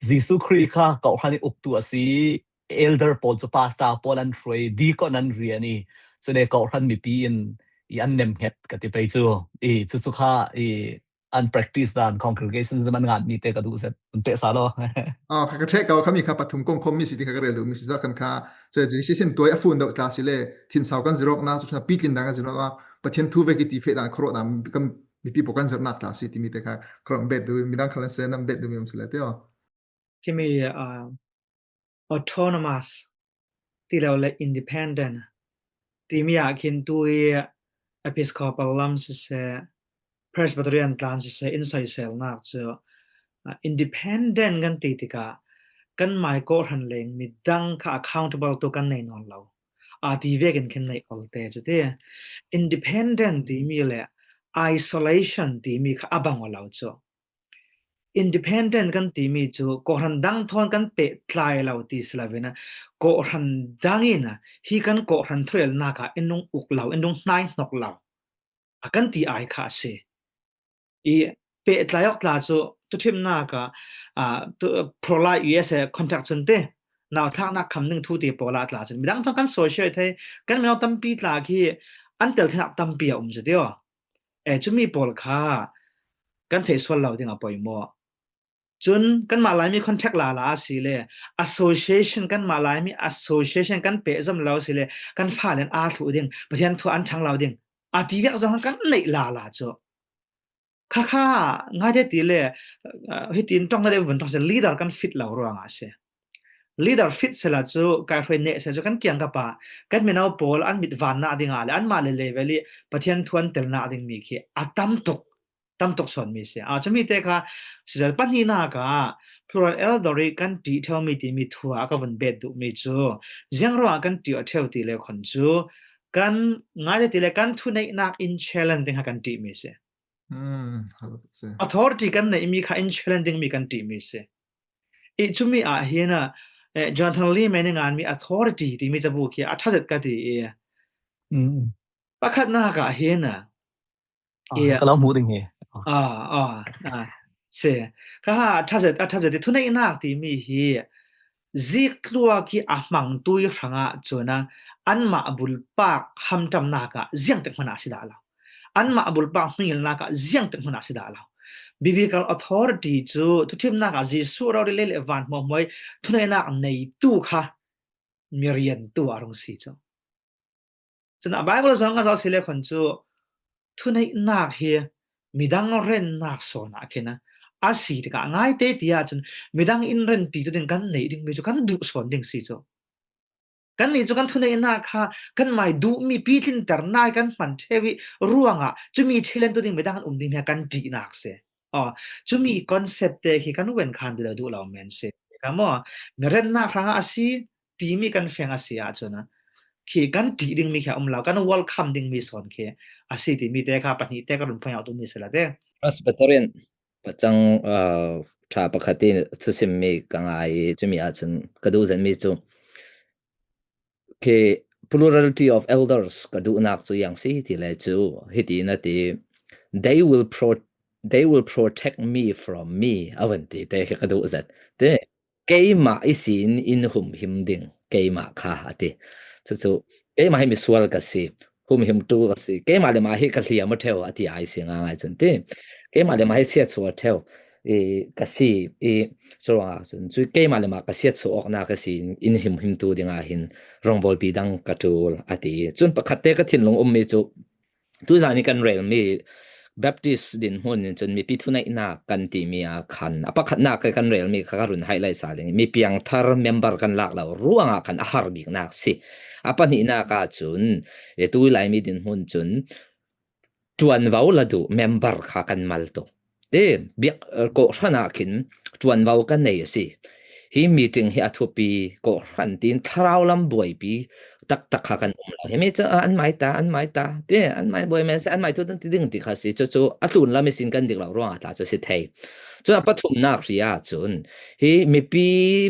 Jesuh Khrih kha kawhhran i uktu a si, elder pawl cu pastor pawl an hruai, deacon an rian i, cule kawhhran mipi in i an nem nget ka ti pei cu, i cucu kha i an practice dan congregation zeman ngan mi te ka duh zet, un pehsa law. Ah, ka, ka ṭheh ko kha mi kha pathum kong khom mi si ti kha ka rel duh mi si, zah khan kha, so, decision tuai a fun deuh tla si le, thinsau kan zirok na, cu ṭha pitlin dan kan zirok na, Pathian thu vek i ti feh dan khuaruah dan kan mipi pawl kan zirnak tla si ti mi te kha khuaruah bet duh, midang khal an si nan bet duh mi um si le te aw. Khi mi, ah, autonomous ti lo le independent timi ah khin tu i Episcopal lam siseh, Presbyterian tlan siseh, in soiselnak cu, ah, independent kan ti tikah kan mai kawhhran leng midang kha accountable tu kan nei nawn lo. Aa ti vekin khin nei ol te cu ti. Independent timi le isolation timi kha a bang aw lo cu. Independent kan timi cu kawhhran dang thawn kan pehtlai lo ti si lo in, kawhhran dang in hi kan kawhhran thurelnak ah in rung uk lo, in rung hnai hnok lo, a kan ti ai kha a si. I pehtlai awk tla cu tuṭhimnak ah, ah, tu, pro-life U S A contact cun ti, nauthlaknak kham ning thu ti pawl ah tla cun midang thawn kan social thei, kan mino tampi tla khi an tel theinak tampi a um cu ti aw. Eh, cumi pawl kha kan theih sual lo ding a poimawh. Cun kanmah Laimi contact lala a si le, association, kanmah Laimi association kan pehzom lo si le, kan fale in aa thluh ding, Pathian thu an ṭhang lo ding, a ti viak zong kan neih lala cu. Kha kha ngaite ti le, uh, hitin ṭong na deuh vun ṭong si, leader kan fit lo ruangah a si. Leader fit sila cu, kai hruai neh sila cu kan kiang ka pa, kan mino pawl an mit vannak dingah le anmah le level i Pathian thu an telnak ding mi khi a tam tuk, tam tuk sawn mi si. Ah, cumi te kha, sizel pahnihnak ah plural elder i kan ṭih ṭheu mi timi thu ah ka vun bet duh mi cu, ziang ruangah kan ṭih aw ṭheu ti le khon cu, kan ngaite ti le kan thuneihnak in challenge ding kha kan ṭih mi si. Hmm, authority kan neih mi kha in challenge ding mi kan ṭih mi si. I cumi ah hin a, eh, Jonathan Leeman i ngan mi authority timi cabu khi a ṭha zet ka ti i. Hmm. Pakhatnak ah hin a, ah, i ka lo hmuh ding hi. Ah, ah, ah, si. Kha a ṭha zet, a ṭha zet i thuneihnak timi hi zik tluak i a hmangtu i hrangah cun a, anmah bulpak hamṭamnak ah ziangtik hmanh ah si dah lo. Anmah bulpak hmingilnak ah ziangtik hmanh ah si dah lo. Biblical authority cu thuṭhimnak ah Jesuh rori lei le van hmuahhmuah i thuneihnak neitu kha miriantu a rung si cu. Cun a Bible zong a zoh si le khon cu thuneihnak hi midang rennak sawn ah khin a, a si tikah ngaite ti ahcun midang in renpitu ding kan neih ding mi cu kan duh sawn ding si cu. Kannih cu kan thuneihnak kha kanmai duhmi pitlinter nai kan hman ṭheu i ruangah cumi ṭhilentu ding midang an um ding mi kan ṭihnak si. Aw, cumi concept te khi kan wen khan ti lo duh lo men si. Ka maw, mirennak hrangah a si, timi kan feng a si ahcun a, khi kan ṭih dingmi khi a um lo, kan welcome dingmi sawn khi a si timi te kha pahnih te ka run point out mi si la te. Presbyterian pacang, uh, ṭha pakhat i thusimmi ka ngai i cumi ahcun ka duh zetmi cu khi plurality of elders ka duhnak cu yang si ti le cu hiti na ti, they will pro they will protect me from me, a van ti te hi ka duh zet. Te, keimah ihsin in humhim ding, keimah kha a ti. Cucu, keimah hi misual ka si, humhimtu ka si, keimah le mah hi ka hliam a ṭheu a ti ai si ngaingai cun ti. Keimah le mah hi chiatchuah ṭheu i ka si i curuangah cun cu keimah le mah ka chiatchuah awknak ihsin in humhimtu dingah hin rawngbawlpi dang ka ṭul a ti. Cun pakhat te ka thinlung ummi cu tuzan i kan relmi Baptist dinhmun in cun mipi thuneihnak kan timi ah khan a pakhatnak i kan relmi kha ka run haih lai sa ding. Mi piangthar member kan lak lo ruangah khan a har biknak si. A pahnihnak ah cun, e, tui Laimi dinhmun cun ṭuanvo la duh member kha kan mal tuk. Ti, biak, eh, kawhhran ah khin ṭuanvo kan nei a si. Hi meeting hi a thupi, kawhhran tiin thlarau lam buaipi taktak kha kan um lo. Himi cu, ah, an mai ta, an mai ta, ti, an mai buai men si, an mai tu ti ding ti kha si. Cucu a tlun lam ihsin kan dik lo ruangah tla cu si thei. Cun a pathumnak hri ahcun hi mipi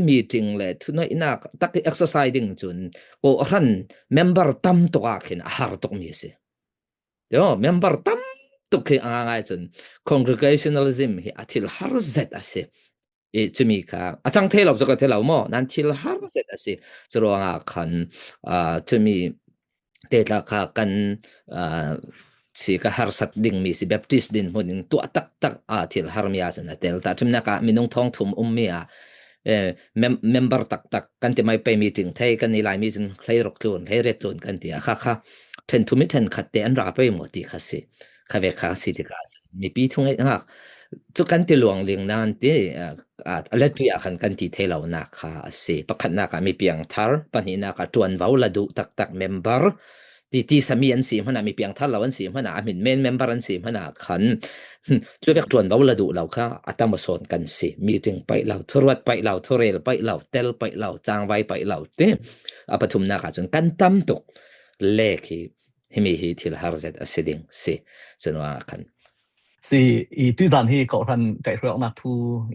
meeting le thuneihnak tak i exercise ding cun kawhhran member tam tuk ah khin a har tuk mi a si. Yo, member tam tuk hi a ngaingai cun congregationalism hi a thil har zet a si. I cumi kha a cang thei lo cu ka ti lo maw? Nan thil har zet a si. Curuangah khan, ah, cumi te tla kha kan, aa, si ka harsat ding mi si Baptist dinhmun in tuah taktak a thil har mi a cun a tel ta. Thumnak ah minung thawng thum um mi a, eh, mem-, member taktak kan ti mai pei meeting thei kan i lai mi cun hleiruk tlun, hleiriat tlun kan ti a kha kha ṭhen thum i ṭhen khat te an ra pei maw ti kha si. Kha vek kha si tikah cun mipi thungaihnak cu kan ti luang ling nan ti, ah, ah, a letui ah khan kan ti thei lo nak kha a si. Pakhatnak ah mi piangthar, pahnihnak ah ṭuanvo la duh taktak member, ti, ti sami an si hmanh ah, mi piangthar lo an si hmanh ah, a hmin men member an si hmanh ah khan, hmm, cu vek ṭuanvo la duh lo kha a tam aw sawn kan si. Meeting paih lo, thuruat paih lo, thurel paih lo, tel paih lo, cangvai paih lo ti. A pathumnak ah cun kan tam tuk le khi himi hi thil har zet a si ding si. Cun ah khan si, i tuizan hi kawhhran kaihhruainak thu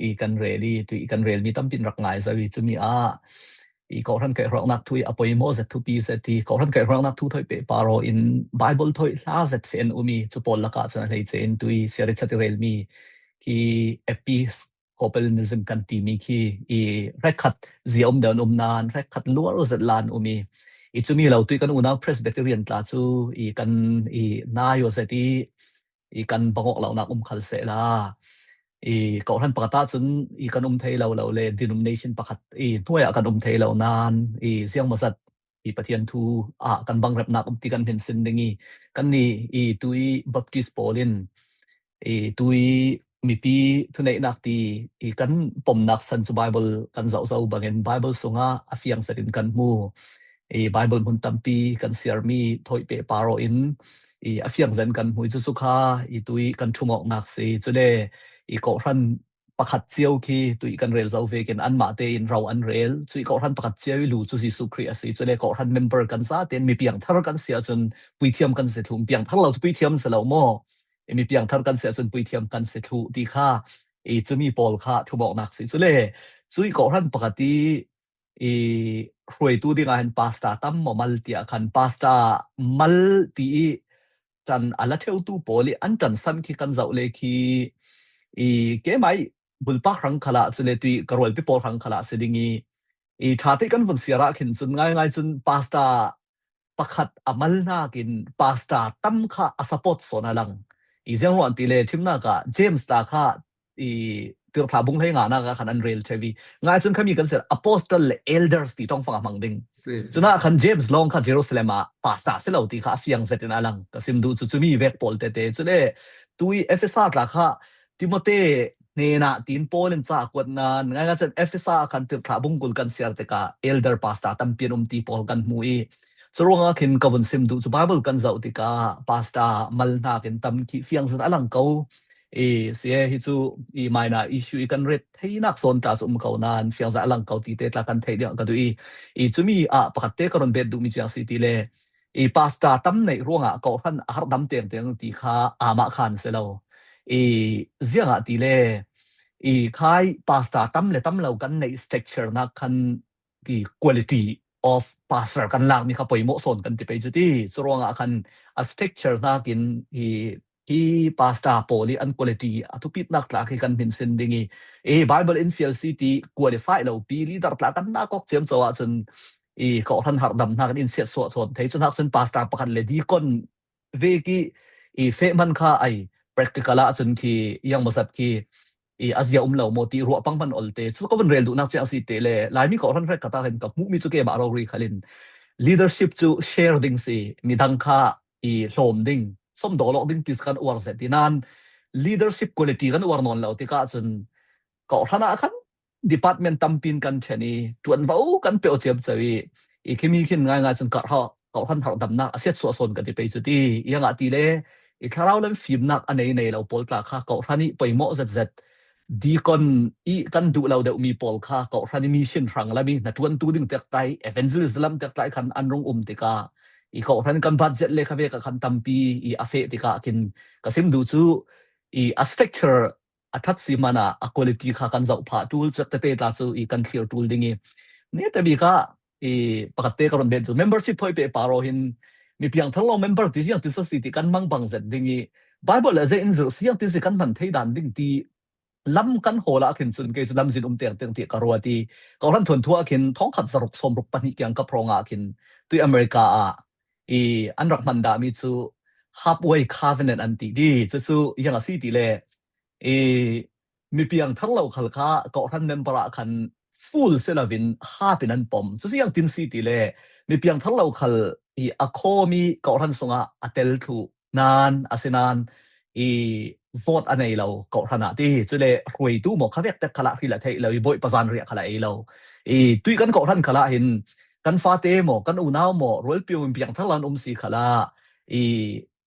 i kan rel i, tu i kan rel mi tampi in rak ngai zo i, cumi ah i kawhhran kaihhruainak thu i a poimaw zet thupi zet i, kawhhran kaihhruainak thu thawi pehpar aw in Bible thawi hla zet feh an um i, cu pawl lakah cun a hleice in tu i siarit chat i rel mi khi Episcopalianism kan timi khi i hrekkhat zia um deuh an um nan, hrekkhat luar zet la an um i, i cumi lo tu i kan unau Presbyterian tla cu i kan i nai aw zet i, i kan bangawk lonak um khal sehla, i kawhhran pakhat ah cun i kan um thei lo lo le denomination pakhat i hnuai ah kan um thei lo nan, i ziangmawzat i Pathian thu ah kan bangrepnak um ti kan hminsin ding i, kannih i tu i Baptist pawl in i tu i mipi thuneihnak ti i kan pomnak san cu Bible kan zoh zo bangin Bible sungah a fiang zet in kan hmu. I Bible hmun tampi kan siarmi thawi pehpar aw in i a fiang zet in kan hmu i, cucu kha i tu i kan ṭhumawknak si. Cule i kawhhran pakhat cio khi tu i kan rel zo vekin anmah tein ro an rel. Cu i kawhhran pakhat cio i lu cu Jesuh Khrih a si. Cule kawhhran member kan zatein mi piangthar kan si ahcun puithiam kan si thluh. Mi piangthar lo cu puithiam si lo maw? I mi piangthar kan si ahcun puithiam kan si thluh ti kha i cumi pawl kha ṭhumawknak si. Cule cu i kawhhran pakhat i i hruaitu dingah hin pasta tam maw mal tiah khan pasta mal ti i ṭan a la ṭheutu pawl i an ṭansan khi kan zoh le khi i keimah i bulpak hrang khalah cule tu i ka rualpi pawl hrang khalah si ding i, i ṭha tein kan vun siar ah khin cun ngaingai cun pasta pakhat a mal hnakin pasta tam kha a support sawn a lang. I ziang ruang ti le thimnak ah James tla kha i tirhthlah bung hlei nganak ah khan an rel ṭheu i, ngai cun khami kan si Apostle le Elders ti ṭongfang a hmang ding. Cunah khan James lawng kha Jerusalem ah pasta si lo ti kha a fiang zet in a lang. Ka sim duh cu cumi vek pawl tete. Cule tu i Efesa tla kha Timote hnenah tiin Paul in ca a kuat nan, ngaingai cun Efesa ah khan tirhthlah bung kul kan siar tikah elder pasta tampi an um ti pawl kan hmu i, curuangah khin ka vun sim duh cu Bible kan zoh tikah pasta mal hnakin tam khi fiang zet a lang ko. I si e, hi cu i minor issue i kan ret theinak sawn tla cu um ko nan fiang zet a lang ko ti te tla kan theih dingah ka duh i, i cumi ah pakhat te ka run bet duhmi ciang si ti le, i pasta tam neih ruangah kawhhran a harhdam tengteng ti kha amah khan si lo. I ziangah ti le, i khai pasta tam le tam lo kan neih structure nak khan i quality of pastor kan lakmi kha poimawh sawn kan ti pei cu ti. Curuangah khan a structure hnakin i hi pasta pawl i an quality a thupitnak tla khi kan hminsin ding i, i Bible in fial si ti qualify lo pi leader tla kan nak awk ciamco ahcun i kawhhran harhdam hnakin in siatsuah sawn thei. Cu hnak cun pasta pakhat le deacon vek i, i feh hman kha ai practical ah cun khi iangmawzat khi i a zia um lo maw ti ruah pang hman olte cu ka vun rel duhnak ciang si te le Laimi kawhhran hrekkhat ah hin ka hmuhmi cu keimah rori khal in leadership cu share ding si, midang kha i hlawm ding, sawmdawh lawk ding ti kan uar zet i nan leadership quality kan uar nawn lo tikah cun kawhhran ah khan department tampi in kan ṭhen i ṭuanvo kan peuh ciamco i, i khimi khin ngaingai cun karh kawhhran harhdamnak a siatsuah sawn kan ti pei cu ti. Iangah ti le i thlarau lam fimnak a nei nei lo pawl tla kha kawhhran i poimawh zetzet, deacon i kan duh lo deuhmi pawl kha kawhhran i mission hrang lam i hnaṭuantu ding tektlai, evangelist lam tektlai khan an rung um tikah i kawhhran kan budget le kha vek ah khan tampi i a feh tikah khin ka sim duh cu i a structure a ṭhat si hmanh ah a quality kha kan zoh phah ṭul, cuak tete tla cu i kan thlir ṭul ding i, nete bik ah i pakhat te ka run bet cu membership thawi pehpar aw hin mi piangthar lawng member ti ziang ti si ti kan mang bang zet ding i, Bible ah zei in zirh si ziang ti si kan hman thei dan ding ti lam kan hawl ah khin cun kei cu lamzin um tengteng ti ka ruat i, kawhhran thuanthu ah khin thawngkhat zaruk sawmruk pahnih kiang ka phrong ah khin tui America ah i an rak hman dahmi cu halfway covenant an ti dih. Cucu ziang a si ti le, i mi piangthar lo khal kha kawhhran member ah khan full si loin half in an pom. Cucu ziangtin si ti le, mi piangthar lo khal i a khawmi kawhhran sungah a tel thluh nan, asinain i vote a nei lo kawhhran ah ti, cule hruaitu maw kha vek tek khalah hril a theih lo, i Bawipa zanriah khalah ei lo. I tui kan kawhhran khalah hin kan fate maw, kan unau maw, rualpi in piangthar lo an um si khalah i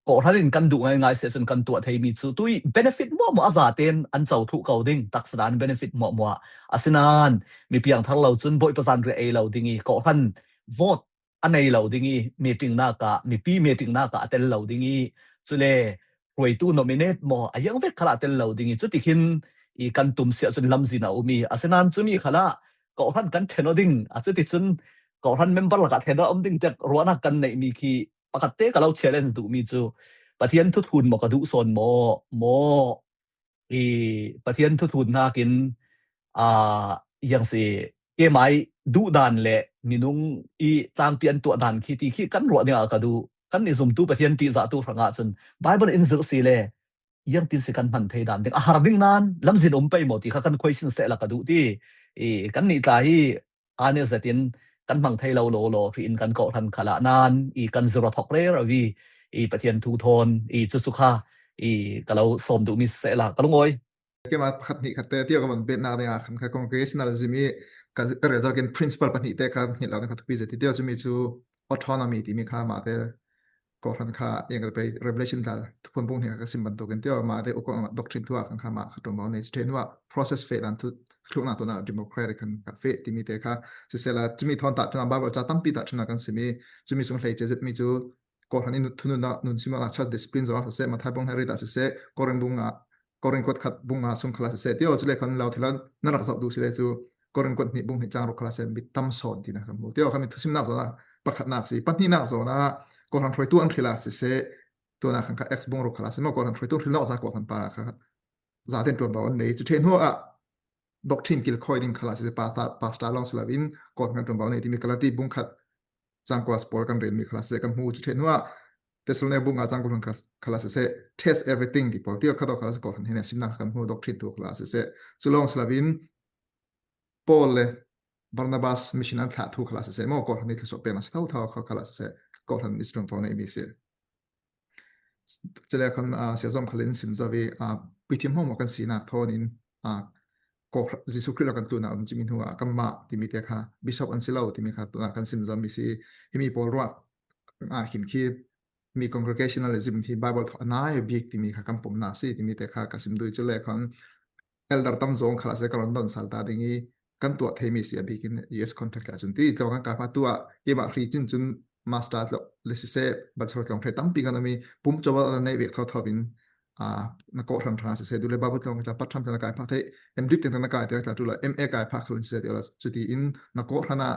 kawhhran in kan duh ngaingai si ahcun kan tuah theimi cu tui benefit muahmuah a zaten an co thluh ko ding, taksa dan benefit muahmuah. Asinain mi piangthar lo cun Bawipa zanriah ei lo ding i kawhhran vote a nei lo ding i, meetingnak ah, mipi meetingnak ah a tel lo ding i, cule hruaitu nominate maw, a ziang vek khalah a tel lo ding i, cutikhin i kan tum si ahcun lamzin a um i, asinain cumi khalah kawhhran kan ṭhen aw ding, a cuticun kawhhran member lakah ṭhen a um ding tiah ruahnak kan neihmi khi pakhat te ka lo challenge duhmi cu Pathian thuthun maw ka duh sawn maw, maw i Pathian thuthun hnakin, aa, ziang si, keimai duh dan le minung i tlangpi an tuah dan khi ti khi kan ruah dingah ka duh. Kan i zumtu Pathian ṭihzahtu hrangah cun Bible in zirh si le ziangtin si kan hman thei dan ding a har ding nan lamzin um pei maw ti kha kan question sehla ka duh ti. I kan nih tla hi ani zetin kan hmang thei lo law law hrih in kan kawhhran khalah nan i kan zirh thawk rero i, i Pathian thu thawn i cucu kha i ka lo sawm duhmi sehla ka lungawi. Keimah pakhat hnih khat te tiah ka van betnak dingah khan kha congregationalism i ka, ka rel zawkin principle pahnih te kha hnih lo ding kha thupi zet ti tiah cumi cu autonomy timi kha mah te kawhhran kha iang ka pei Revelation tla thuphun bung hnih kha ka sim bantukin tiah mah te ukawng doctrine thu ah khan kha mah kha ṭuanvo nei cu ṭheh hnuah process feh dan thu thluhnak tuahnak democratic khan kha feh timi te kha sisehla cumi thawn tahṭhimnak Bible ca tampi tahṭhimnak kan simi cumi sung hleice zetmi cu kawhhran in thununnak nun simnak church discipline zong ah siseh, Matthai bung hleirih ah siseh, Korin bung ah, Korin kuat khat bung nga sung khalah siseh, tio cule khan lo thila na rak zoh duh sile cu Korin kuat hnih bung hnih cang ruk khalah siseh, mi tam sawn tinak kan hmu. Tio khan mi thusimnak zawn ah pakhatnak si, pahnihnak zawn ah kawhhran hruaitu an hrilah siseh, tuanah khan kha Acts bung ruk khalah siseh, maw kawhhran hruaitu an hril nawk za kawhhran par ah kha zaten ṭuanvo an nei. Cu ṭheh hnuah doctrine kilkhawi ding khalah siseh, pastor, pastor lawng si loin kawhhran kan ṭuanvo nei timi Galati bung khat cangkuas pawl kan relmi khalah siseh kan hmu. Cu ṭheh hnuah Thessalonia bung nga cangkuas khalah siseh, test everything ti pawl tiah kha tawh khalah siseh kawhhran hin a simnak kan hmu, doctrine tu khalah siseh. Cu lawng si loin Paul le Barnabas mission an thlah thu khalah siseh, maw kawhhran i thluasuah peknak si thotho kha khalah siseh, kawhhran i ṭuanvo neimi si. Cule khan, aa, siazawm khal in sim zo i, aa, puithiam hmuahhmuah kan sinak thawn in, aa, kawhhran, Jesuh Khrih lo kan tlunah um cimi hnu ah kanmah timi te kha bishop an si lo timi kha tunah kan sim zo mi si. Himi pawl ruah, aa, hin khi mi congregationalism hi Bible thawh a nai a bik timi kha kan pumhnak si timi te kha ka sim duh. Cule khan elder tam zong khalah siseh ka London sal ta ding i kan tuah theimi si a bikin U S context ah cun ti tlawng kan kai hma tuah keimah hri cin cun master tlawh le siseh bachelor tlawng ṭheh tampi kan um i pum coba na neih vek thotho in, aa, na kawhhran hrang siseh, dule Bible tlawng tla patham tla na kai phah theih, M.Div teng tla na kai te tla tu la M A kai phah khalin siseh ti la cuti in na kawhhran ah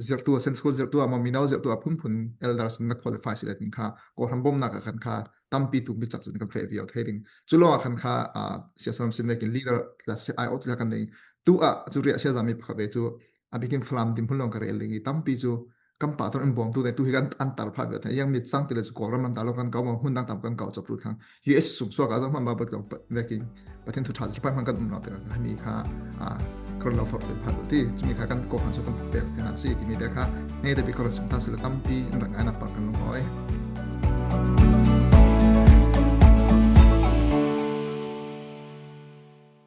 zirhtu a, Sunday school zirhtu a, maw mino zirhtu a phunphun elders na qualify si le ding kha kawhhran bomnak ah khan kha tampi tumpi cak cun kan feh viau thei ding. Cu lawng ah khan kha, aa, siasalam sim vekin leader tla si ai awt tla kan nei. Tu ah cu riah siazami pakhat ve cu a bikin Falam dim hmun lawng ka rel ding i tampi cu kan pah tor in bawmtu te tu hi kan an tar phah viau thei. Yang mi cang ti le cu Kawlram lam ta lawng kan kau maw, hmun dang tam kan kau cawk tu thlang. U S sung suak ah zong hman Bible tlawng vekin Pathian thu ṭha cu hman kan um lo te kha himi kha, aa, ka run lo forhfial phah ti cumi kha kan kawhhran cu kan pek phena si timi te kha ngei te bik ka run sim ta si le tampi in rak ngainak par kan lung